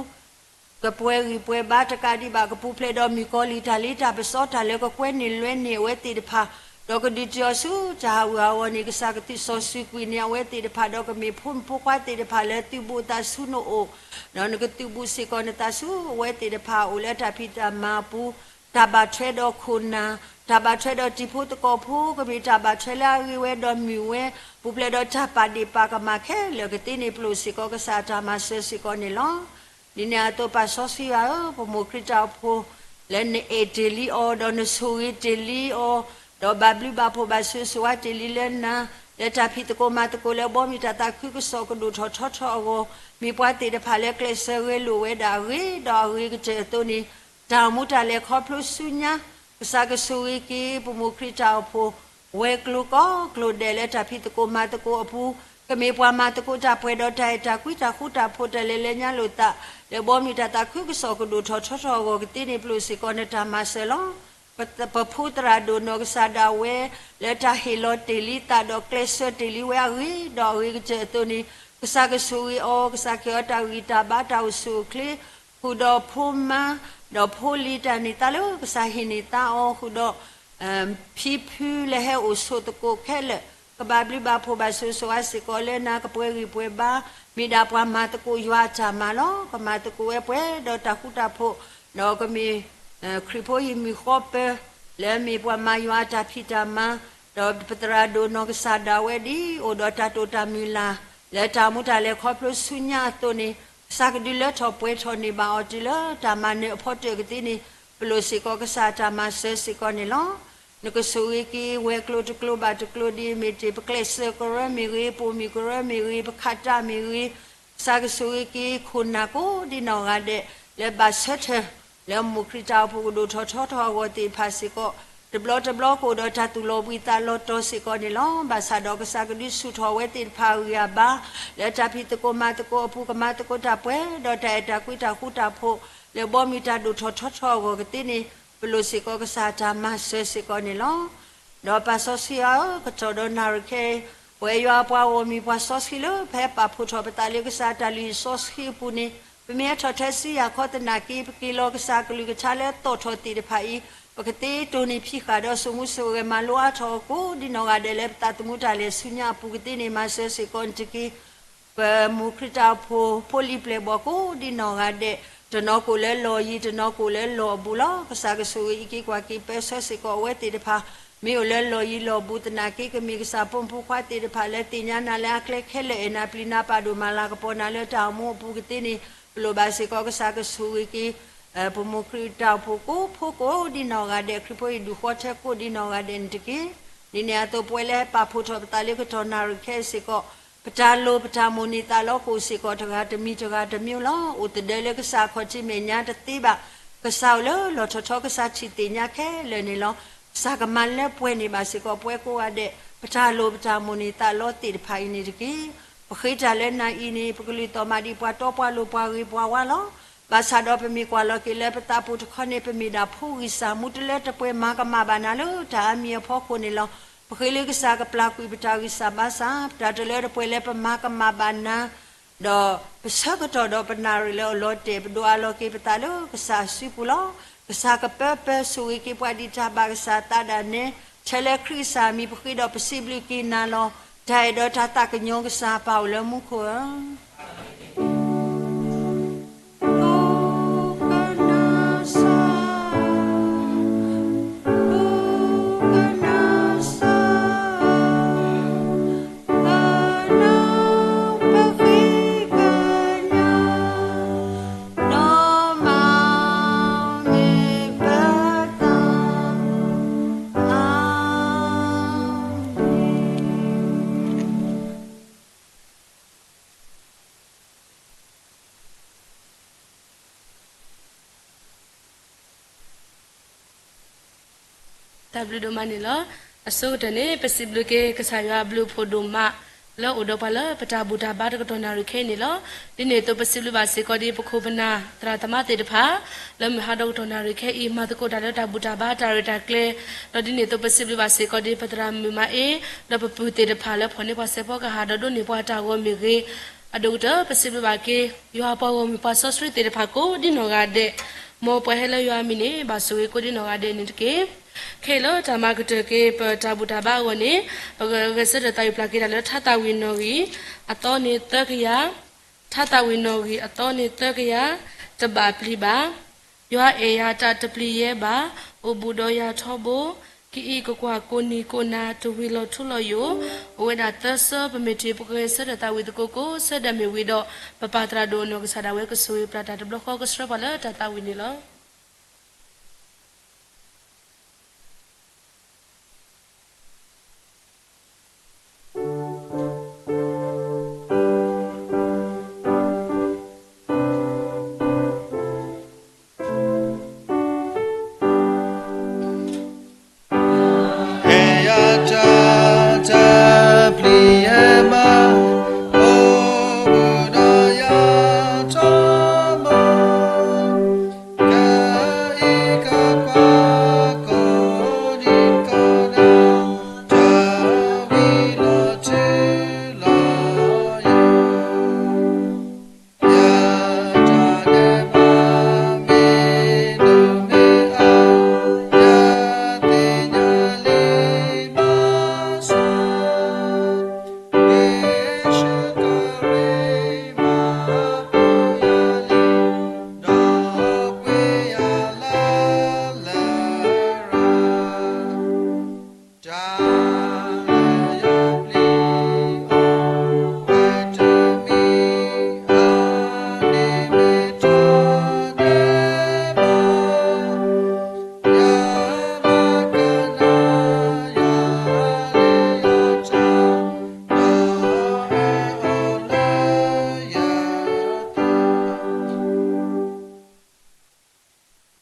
ကပှဲၤဂံၢ်ပှဲၤဘါတကးဒံးဘၣ် ကပူၤဖျဲးဒီးမုၣ်ကီၤလံၢ်တၢ်လ့တၢ်ပစီတၢ်လၢကကွဲန့ၢ်လွဲန့ၢ်အဝဲသ့ၣ်တဖၣ်, ဒီးကဒုးတံၢ်အီၤဆူတၢ်ဟးဂူာ်ဟးဂီၤန့ၣ် ကစၢ်ကသုးစီၤစုၤကွံာ်န့ၢ်အဝဲသ့ၣ်တဖၣ်, ဒီးကမ့ၢ်ဖိမုၣ်ဖိခွါသ့ၣ်တဖၣ်လၢသုးဘူးအသးဆူနအိၣ်, ဒီးနကသုးဘူးစ့ၢ်ကီးနသးဆူအဝဲသ့ၣ်တဖၣ်အိၣ်လၢတၢ်ဖံးတၢ်မၤအပူၤ, တၢ်ဘၣ်ထွဲဒီးခိၣ်နၢ်, တၢ်ဘၣ်ထွဲဒီးတံၤဖိသကိးဖိ, ကမ့ၢ်တၢ်ဘၣ်ထွဲလၢအဂ့ၤဝဲဒီးမုာ်ဝဲ, ပူၤဖျဲးဒီးတၢ်ပာ်ဒ့ၣ်ပာ်ကမၣ်ခဲလၢာ်ကသ့န့ၣ် ပလိၣ်စ့ၢ်ကီးကစၢ်အတၢ်မၤစၢၤစ့ၢ်ကီးန့ၣ်လီၤ. ဒ်န့ၣ်အသိးပၢ်စီဆှံယွၤဧၢ, ပမိၢ်ခရံာ်တၢ်အိၣ်ဖှိၣ် လၢနအဲၣ်တ့ၢ်လံအီၤ, ဒီးနဆိၣ်ဂ့ၤတ့ၢ်လံအီၤ, ဒီးဘၣ်ဘျုးဘၣ်ဖှိၣ်ဘၣ်ဆိၣ်ဂ့ၤဆိၣ်ဝါတ့ၢ်လံလၢနၤ, လၢတၢ်ဖံးသကိးမၤသကိးလၢဘီမုၢ်တၢ်သးခုကစီၣ်ကဒိၣ်ထီၣ်ထီထီၣ်အဂီၢ်, မ့ၢ်ပှၤသ့ၣ်တဖၣ်လၢကျဲးစၢးဂဲၤလိာ်ဝဲဒၣ်အဂ့ၤ, ဒီးအဂ့ၤကတၢၢ်အသိးန့ၣ်, တၢ်အိၣ်မူတၢ်လဲၤခီဖျိဆူညါ, ကစၢ်ကဆိၣ်ဂ့ၤက့ၤ ပမိၢ်ခရံာ်တၢ်အိၣ်ဖှိၣ် ဝဲၤကျိၤကိးကျိၤဒဲးလၢတၢ်ဖံးသကိးမၤသကိးအပူၤ, ကမ့ၢ်ပှၤမၤသကိးတၢ်ပှဲၤဒီးတၢ်အဲၣ်တၢ်ကွံတၢ်ဃူတၢ်ဖိးတၢ်လဲၤလၢညါလိာ်သး, လၢဘီမုၢ်တၢ်သးခုကစီၣ်ကဒိၣ်ထီၣ်ထီထီၣ်အဂီၢ်ကသ့န့ၣ် ပလိၣ်စ့ၢ်ကီးနတၢ်မၤစၢၤလီၤ. ပဖိသရၣ်ဒိၣ်နီၢ်ကစၢ်ဒၣ်ဝဲ လၢတၢ်ဟ့ၣ်လီၤတ့ၢ်လံသးဒီးကျဲးစၢးတ့ၢ်လံဝဲအဂ့ၤ, ဒီးအဂ့ၤကတၢၢ်အသိးန့ၣ်, ကစၢ်ကဆိၣ်ဂ့ၤအီၤ, ကစၢ်ကဲအီၤတၢ်ဂံၢ်တၢ်ဘါတၢ်အိၣ်ဆူၣ်အိၣ်ချ့, ဃုာ်ဒီးဖိမါ, ဒီးဖိလံၤတၢ်န့ၢ်သါလၢကစၢ်ဟ့ၣ်န့ၢ်သါအီၤ, ဃုာ်ဒီး ဖံဖုလၢဟဲအိၣ်ဆိးသကိးခဲလၢာ်, ကဘၣ်ဘျုးဘၣ်ဖှိၣ်ဘၣ်ဆိၣ်ဂ့ၤဆိၣ်ဝါစ့ၢ်ကီးလၢနၤ, ကပှဲၤဂံၢ်ပှဲၤဘါ, မ့ၢ်ဒၣ်ပှၤမၤသကိးယွၤအတၢ်မၤလီၤ. ကမၤသကိးဝဲပှဲၤဒီးတၢ်ဃူတၢ်ဖိး, ဒီးကမ့ၢ် ခရံာ်ဖိဟံၣ်မုၢ်ဃီပၢၤ, လၢမ့ၢ်ပှၤမၤယွၤအတၢ်ဖံးတၢ်မၤ, ဒီးပသရၣ်ဒိၣ်နီၢ်ကစၢ်ဒၣ်ဝဲဒ်အိၣ်ဒီးတၢ်တိာ်တၢ်မုၢ်လၢ်, လၢတၢ်အိၣ်မူတၢ်လဲၤခီဖျိဆူညါအသိးန့ၣ်, ကစၢ်ကဒုးလၢထီၣ်ပှဲၤထီၣ်န့ၢ်ဘၣ်အီၤတုၤလၢတၢ်မၤနၢၤအဖီတၢၣ်ကသ့န့ၣ်, ပလိၣ်စ့ၢ်ကီးကစၢ်အတၢ်မၤစၢၤစ့ၢ်ကီးန့ၣ်လီၤ. နကဆိၣ်ဂ့ၤက့ၤဝဲၤကျိၤတကျိၤဘၣ်တကျိၤဒ်အမ့ၢ်တ့ၢ် ပကျဲးစၢးကရၢမ့ၢ်ဂ့ၤ, ပိာ်မုၣ်ကရၢမ့ၢ်ဂ့ၤ, ပခးတၢ်မ့ၢ်ဂ့ၤ, ကစၢ်ကဆိၣ်ဂ့ၤက့ၤခိၣ်နၢ်ကိးဒ်နီၢ်ဂၤဒဲး, လၢဘၣ်ဆၢထၢၣ် လၢမိၢ်ခရံာ်တၢ်အိၣ်ဖှိၣ်ကဒိၣ်ထီၣ်ထီထီၣ်အဂီၢ်သ့ၣ်တဖၣ်စ့ၢ်ကီး, တဘျီတဘျီကအိၣ်ဒီးတၢ်သူၣ်လီၤဘှံးသးလီၤတီၤစ့ၢ်ကီးန့ၣ်လီၤ. ဘၣ်ဆၣ်ဒီးကစၢ်ကဒုးဆူၣ်ထီၣ်ဝဲသ့ၣ်တဖၣ်အဂံၢ်အဘါ, လၢတၢ်ဖံးသကိးမၤသကိးအပူၤ ကမၤသကိးတၢ်ပှဲၤဒီးတၢ်အဲၣ်တၢ်ကွံတၢ်ဃူတၢ်ဖိး, လၢဘီမုၢ်တၢ်ဒိၣ်ထီၣ်ထီထီၣ်အဂီၢ်ကသ့န့ၣ်, ပလိၣ်စ့ၢ်ကီးကစၢ်အတၢ်မၤစၢၤစ့ၢ်ကီးန့ၣ်လီၤ. ဒီးပၢ်စီဆှံဧၢ, ကတီၢ်ဒီးနၣ်ရံၣ်ခဲအံၤ, ပဝဲယွၤအပှၤဂီၢ်မုၢ်ပှၤစီဆှံလၢ ပဟဲပာ်ဖှိၣ်ထီၣ်ပသးလၢကစၢ်အတၢ်လုၢ်အီၣ်စီဆှံအပူၤန့ၣ်, ပမ့ၢ်ဟဲထီၣ်ထဲဆူယၤခီသနာ်က့ ပက့ၤလီၤကစၢ်အကလုၢ်ကထါလၢအသီၣ်ထီၣ်သ့ၣ်တဖၣ်အံၤ, ပကသ့တိၢ်န့ၢ်ဖံးဃာ်ဒီးစိာ်မူစိာ်ဂဲၤမၤလိအါထီၣ်အီၤကိးဒ်နီၢ်ဂၤဒဲးလၢပသးသမူတၢ်လဲၤဆူညါအပူၤကသ့န့ၣ် မၤစၢၤစ့ၢ်ကီးနတက့ၢ်. ပမိၢ်ခရံာ်တၢ်အိၣ်ဖှိၣ်ဖိလံၤပျဲၢ်ဘီၣ်ကိးဒ်နီၢ်ဂၤဒဲး, တနီၤကအိၣ်လၢလီၢ်ယံၤ တနီၤကအိၣ်လၢလီၢ်အဘူးလီၤ. ကစၢ်ကဆိၣ်ဂ့ၤအံးက့ၤကွၢ်က့ၤပၢဆှၢစ့ၢ်ကီးအဝဲသ့ၣ်တဖၣ်, မ့ၢ်အိၣ်လၢလီၢ်ယံၤလီၢ်ဘူးသနာ်က့ ကမ့ၢ်ကစၢ်ပိာ်မုၣ်ဖိခွါသ့ၣ်တဖၣ်လၢသ့ၣ်ညါနၤလၢအကျဲခဲလၢာ် အဲၣ်နၤပျံၤနၤပာ်ဒိၣ်မၤလၤကပီၤနၤလၢတၢ်အိၣ်မူအပူၤကသ့န့ၣ်, ပလိၣ်ဘၣ်စ့ၢ်ကီးကစၢ်ကဆိၣ်ဂ့ၤက့ၤ ပမိၢ်ခရံာ်တၢ်အိၣ်ဖှိၣ်ကိးဖိကိးဒ်နီၢ်ဂၤဒဲး, ခရံာ်ဖိဟံၣ်ဒူၣ်ဃီထဲကိးဒ်နီၢ်ဂၤဒဲးန့ၣ်တက့ၢ်. ဒ်န့ၣ်အသိးပဝဲလၢပာ်ဖှိၣ်ထီၣ်ပသးလၢကတီၢ်နၣ်ရံၣ်ခဲအံၤစ့ၢ်ကီး, ပတၢ်လိၣ်ပတၢ်မိၣ်န့ၢ်သးလီကအိၣ်စ့ၢ်ကီးတဂၤတမံၤတဂၤတမံၤလီၤ. အိၣ်သဒၢလၢကစၢ်အခီၣ်ထံးမဲာ်ညါတသ့ဘၣ်. ကစၢ်အိၣ်လၢလီၢ်ထီၣ်ထီ ကစၢ်ထံၣ်သ့ၣ်ညါခဲလၢာ်န့ၣ်လီၤ. ကစၢ်ကမၤလၢပှဲၤန့ၢ်ဘၣ်စ့ၢ်ကီးပဝဲကိးဂၤဒဲး, ပတၢ်လိၣ်ပတၢ်မိၣ်န့ၢ်သးလီသ့ၣ်တဖၣ်အံၤန့ၣ်တက့ၢ်. ပဃ့တၢ်လၢနၤအံၤန့ၣ် ပကလုၢ်သီၣ်မးဒ်ပှၤတီပှၤလိၤပှၤဂ့ၤပှၤဝါလီၤ. ဘၣ်ဆၣ်ဒီးပမ့ၢ်ကွၢ်လီၤက့ၤလၢပသးပူၤတခီန့ၣ် ပမ့ၢ်ဒၣ်ဖိဂံၢ်စၢ်မူတလၢတပှဲၤမၤကမၣ်ဘၣ်နၤလၢတၢ်အါမံၤအဖီခိၣ်န့ၣ်လီၤ. ပဃ့လၢကစၢ်ကပျၢ်ကွံာ်ပတၢ်ဂံၢ်စၢ်ဘါစၢ်, ပတၢ်တလၢတပှဲၤလၢပမၤကမၣ်ဘၣ်နၤ ဒီးပဆၢကတီၢ်ဒီးပနၣ်ရံၣ်လၢအလီၤတဲာ် ပဒိးအးလီၤက့ၤပသးလၢကစၢ်အစုပူၤလီၤ. ကစၢ်ကပၢပၢဆိၣ်ဂ့ၤက့ၤပှၤဒ်တၢ်ဘၣ်ကစၢ်သးဒၣ်နဲ, ထဲလၢခရံာ်ကစၢ်အမံၤပဃ့ဒီးပစံးဘျုးက့ၤနၤလီၤ. တၢ်အဲၣ်ဒီးတၢ်သးကညီၤကစၢ်ပၢ်အိၣ်လၢမူခိၣ်ဧၢ. တၢ်ဘျုးဒိၣ်မးန့ၣ်လီၤ. အဆိကတၢၢ်န့ၣ် ပစံးဘျုးက့ၤကစၢ်ယွၤအဘျုးအဖှိၣ်ဒိၣ်မး လၢအအိၣ်ဒီးပှၤလၢပတၢ်ဘူၣ်တၢ်ဘါတကတီၢ်နၣ်ရံၣ်ခဲအံၤန့ၣ်လီၤ. ဒ်န့ၣ်အသိးပစံးဘျုးဘၣ်စ့ၢ်ကီးဒ်ပခိၣ်ပနၢ် သရၣ်သမါသ့ၣ်တဖၣ် လၢမုၢ်ဟါဒီကတီၢ်နၣ်ရံၣ်ခဲအံၤ မၤသကိးတၢ်လၢတၢ်ဘူၣ်တၢ်ဘါတၢ်ရဲၣ်တၢ်ကျဲၤ, ဒီးဒ်န့ၣ်အသိးပစံးဘျုးဘၣ်စ့ၢ်ကီးဒ်ပသရၣ်မုၣ်မၤအ့ ဒီးပပုၢ်သ့ၣ်တဖၣ်လၢဖီၣ်န့ၢ်ပှၤစဲးဖီကဟၣ် ဒီးဒိးန့ၢ်ပှၤတၢ်ဂီၤမ့ၢ်ဂ့ၤ, အဒိၣ်ကတၢၢ် ပစံးဘျုးဘၣ်က့ၤ ယွၤအပှၤဂီၢ်မုၢ်ပှၤစီဆှံသ့ၣ်တဖၣ်ကိးဒ်နီၢ်ဂၤဒဲး, မ်ပှၤဟဲလၢယွၤအမံၤန့ၣ် ဘၣ်ဆိၣ်ဂ့ၤကိးဒ်နီၢ်ဂၤဒဲးန့ၣ်တက့ၢ်. ခဲအံၤလၢတၢ်မၤကတၢၢ်က့ၤပတၢ်ဘူၣ်တၢ်ဘါအဂီၢ်န့ၣ်, ပကဂဲၤဆၢထၢၣ်သးဝံၣ်ပျၢ်က့ၤတၢ်လၢထါသၣ်ဝံၤနီၣ်ဂံၢ် အသီန့ၣ်သၢကယၤ, ထါသၣ်ဝံၤနီၣ်ဂံၢ်အသီန့ၣ်သၢကယၤ, တဘၣ်ပျံၤဘၣ်. ယွၤအဲၣ်ယၤတၢ်တပျံၤယဲဘၣ်, အိၣ်ဘူးဒီးယၤထီဘိ, ကအံးကကွၢ်ကိးနံၤကိးနၤ တဝံၤလီၤထူလီၤယိာ်, အိၣ်ဝဲဒၣ်သၢဆၢ ပမ့ၢ်ထံၣ်ပကဂဲၤဆၢထၢၣ်သးဝံၣ်သကိးကိးဆၢဒၣ်မ့ၢ်ဝံၤဒီး, ပပၢ်သရၣ်ဒိၣ်အနီၢ်ကစၢ်ဒၣ်ဝဲကဆိၣ်ဂ့ၤပျၢ်တၢ်တဘျီဃီ ကဆှၢပှၤလၢတၢ်သးဝံၣ်န့ၣ်လီၤ.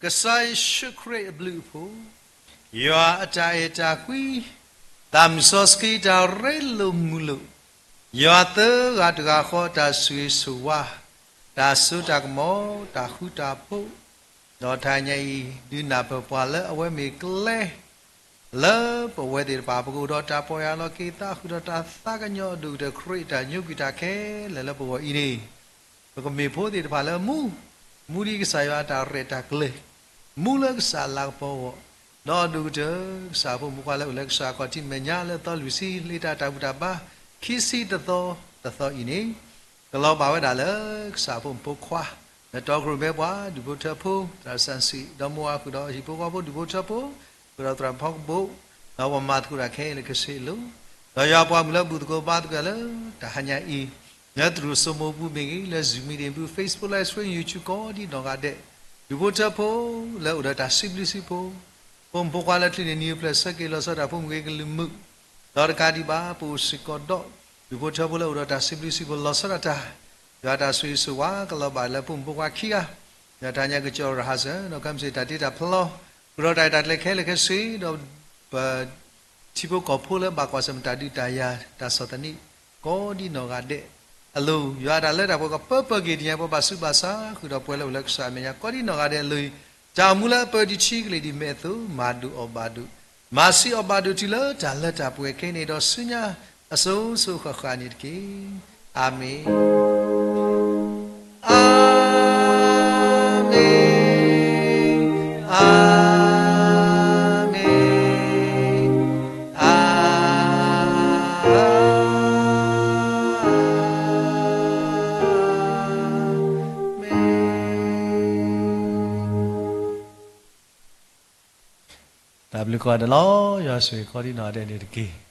ကစၢ်ယ့ၣ်ၡူးခရံာ်အဘျုးအဖှိၣ်, ယွၤအတၢ်အဲၣ်တၢ်ကွံ, သးမုၢ်စီဆှံတၢ်ရ့လိာ်မုာ်လိာ်, ယွၤသၢဂၤတဂၤဃီတၢ်ဆိၣ်ဂ့ၤဆိၣ်ဝါ, တၢ်စိတၢ်ကမီၤ, တၢ်ဃူတၢ်ဖိး, ဒီးတဟါညါအံၤ ဒုးနၢ်ပၢၢ်ပှၤလၢအဝဲမ့ၢ်ကျဲ လၢပဝဲသ့ၣ်တဖၣ် ပကအိၣ်ဒီးတၢ်ပီၢ်ယၢ်လီၤက့ၤသးဃုာ်ဒီးတၢ်သးကညီၤအဒိၣ်ကတၢၢ် ခရံာ်အတၢ်ညိကွံာ်တၢ်ခဲလၢာ်လၢပဂီၢ်အံၤန့ၣ်, ပကမ့ၢ်ဖိသ့ၣ်တဖၣ်လၢမူ, မူဒ်ကစၢ်ယွၤအတၢ်ရဲၣ်တၢ်ကျဲၤ, မူလၢကစၢ်လၤကပီၤအဂီၢ်, ဒီးအဒိၣ်ကတၢၢ် ကစၢ်ဖိမုၣ်ဖိခွါလၢအိၣ်လၢကစၢ်အခီၣ်ထံးမဲာ်ညါလၢသီလွံၢ်ဆံ လၢတၢ်တၢ်ဘူၣ်တၢ်ဘါ ခံဆံတသီတသီအံၤန့ၣ်, ကလီၤဘၣ်ဝဲဒၣ်လၢကစၢ်ဖိမုၣ်ဖိခွါ လၢတီခိၣ်ရိၣ်မဲပှၤဒူၣ်ဖိထၢဖိ သရၣ်စၣ်စံး ဒီးမိၢ်ဝၤဃုာ်ဒီးဟံၣ်ဖိဃီဖိဒူၣ်ဖိထၢဖိ ဃုာ်ဒီးသရၣ်ဖီကဘိၣ်, ဒီးပှၤမၤသကိးတၢ်ခဲအံၤလၢကဆ့အလိၤ, ဒီးယွၤပှၤမုၣ်လၢဘူၣ်သကိးဘါသကိးလၢတဟါညါအံၤ, လၢသရူးစိမိၤပူၤမ့ၢ်ဂ့ၤ, လၢ Zoom meeting ပူၤ Facebook Live Stream YouTube ကိးဒ်နီၢ်ဂၤဒဲး, ဒူၣ်ဖိထၢဖိလၢအိၣ်ဒီးတၢ်စံးဘျုးစံးဖှိၣ်, ဖိမုၣ်ဖိခွါလၢချုးန့ၢ်နံၤဖျၢၣ်ဆၢက့ၤလီၤဆီဒၣ်တၢ်ဖိမုၣ်ဂ့ၤကလုၢ်မုာ်, ဒီးတကးဒံးဘၣ် ပအိၣ်စ့ၢ်ကီးဒီး ဒူၣ်ဖိထၢဖိလၢအိၣ်ဒီးတၢ်စံးဘျုးစံးဖှိၣ်လီၤဆီဒၣ်တၢ်, ယွၤတၢ်ဆိၣ်ဂ့ၤဆိၣ်ဝါကလီၤဘၣ်လၢဖိမုၣ်ဖိခွါခံဂၤ, ယွၤတဟါညါကစၢ်ရဟၣ်စၢၤ ဒီးခဲမုၢ်ဆ့ၣ်တၢ်တ့တၢ်ဖျီ, ဃုာ်ဒီးတၢ်ရဲၣ်တၢ်ကျဲၤခဲလၢာ်ခဲဆ့ ဒီးပ ထံဖိကီၢ်ဖိလၢဘၣ်ကွၢ်ဆၢၣ်မဲာ်တၢ်ဒုးတၢ်ယၤ တၢ်ဆီၣ်သနံး ကိးဒ်နီၢ်ဂၤဒဲးအလိၤ, ယွၤတၢ်လၢတၢ်ပှဲၤကီၢ်ပၢပၢက့ၤတညါ ပှၤဘၣ်ဆူးဘၣ်ဆါ ဃုာ်ဒီးပှဲၤလၢအိၣ်လၢကစၢ်အမဲာ်ညါ ကိးဒ်နီၢ်ဂၤဒဲးအလိၤ, တၢ်အိၣ်မူလၢအပၢတဆံကလ့ၢ်ဒ်မဲာ်အသိး မၤဒိၣ်အီၣ်ဘၣ်ဒိၣ်, မၤဆံးအီၣ်ဘၣ်ဒိၣ်တုၤလၢတၢ်လၢတၢ်ပှဲၤခဲအံၤန့ၣ် ဒီးဆူညါအစိၤစိၤဃၣ်ဃၣ်န့ၣ်တက့ၢ်. အၤမ့ၣ်. အၤမ့ၣ်, အၤမ့ၣ်, အၤမ့ၣ်. တၢ်ဘျုးကိးဂၤဒဲးလီၤ. ယွၤဆိၣ်ဂ့ၤကိးဒ်နီၢ်ဂၤဒဲးန့ၣ်တက့ၢ်.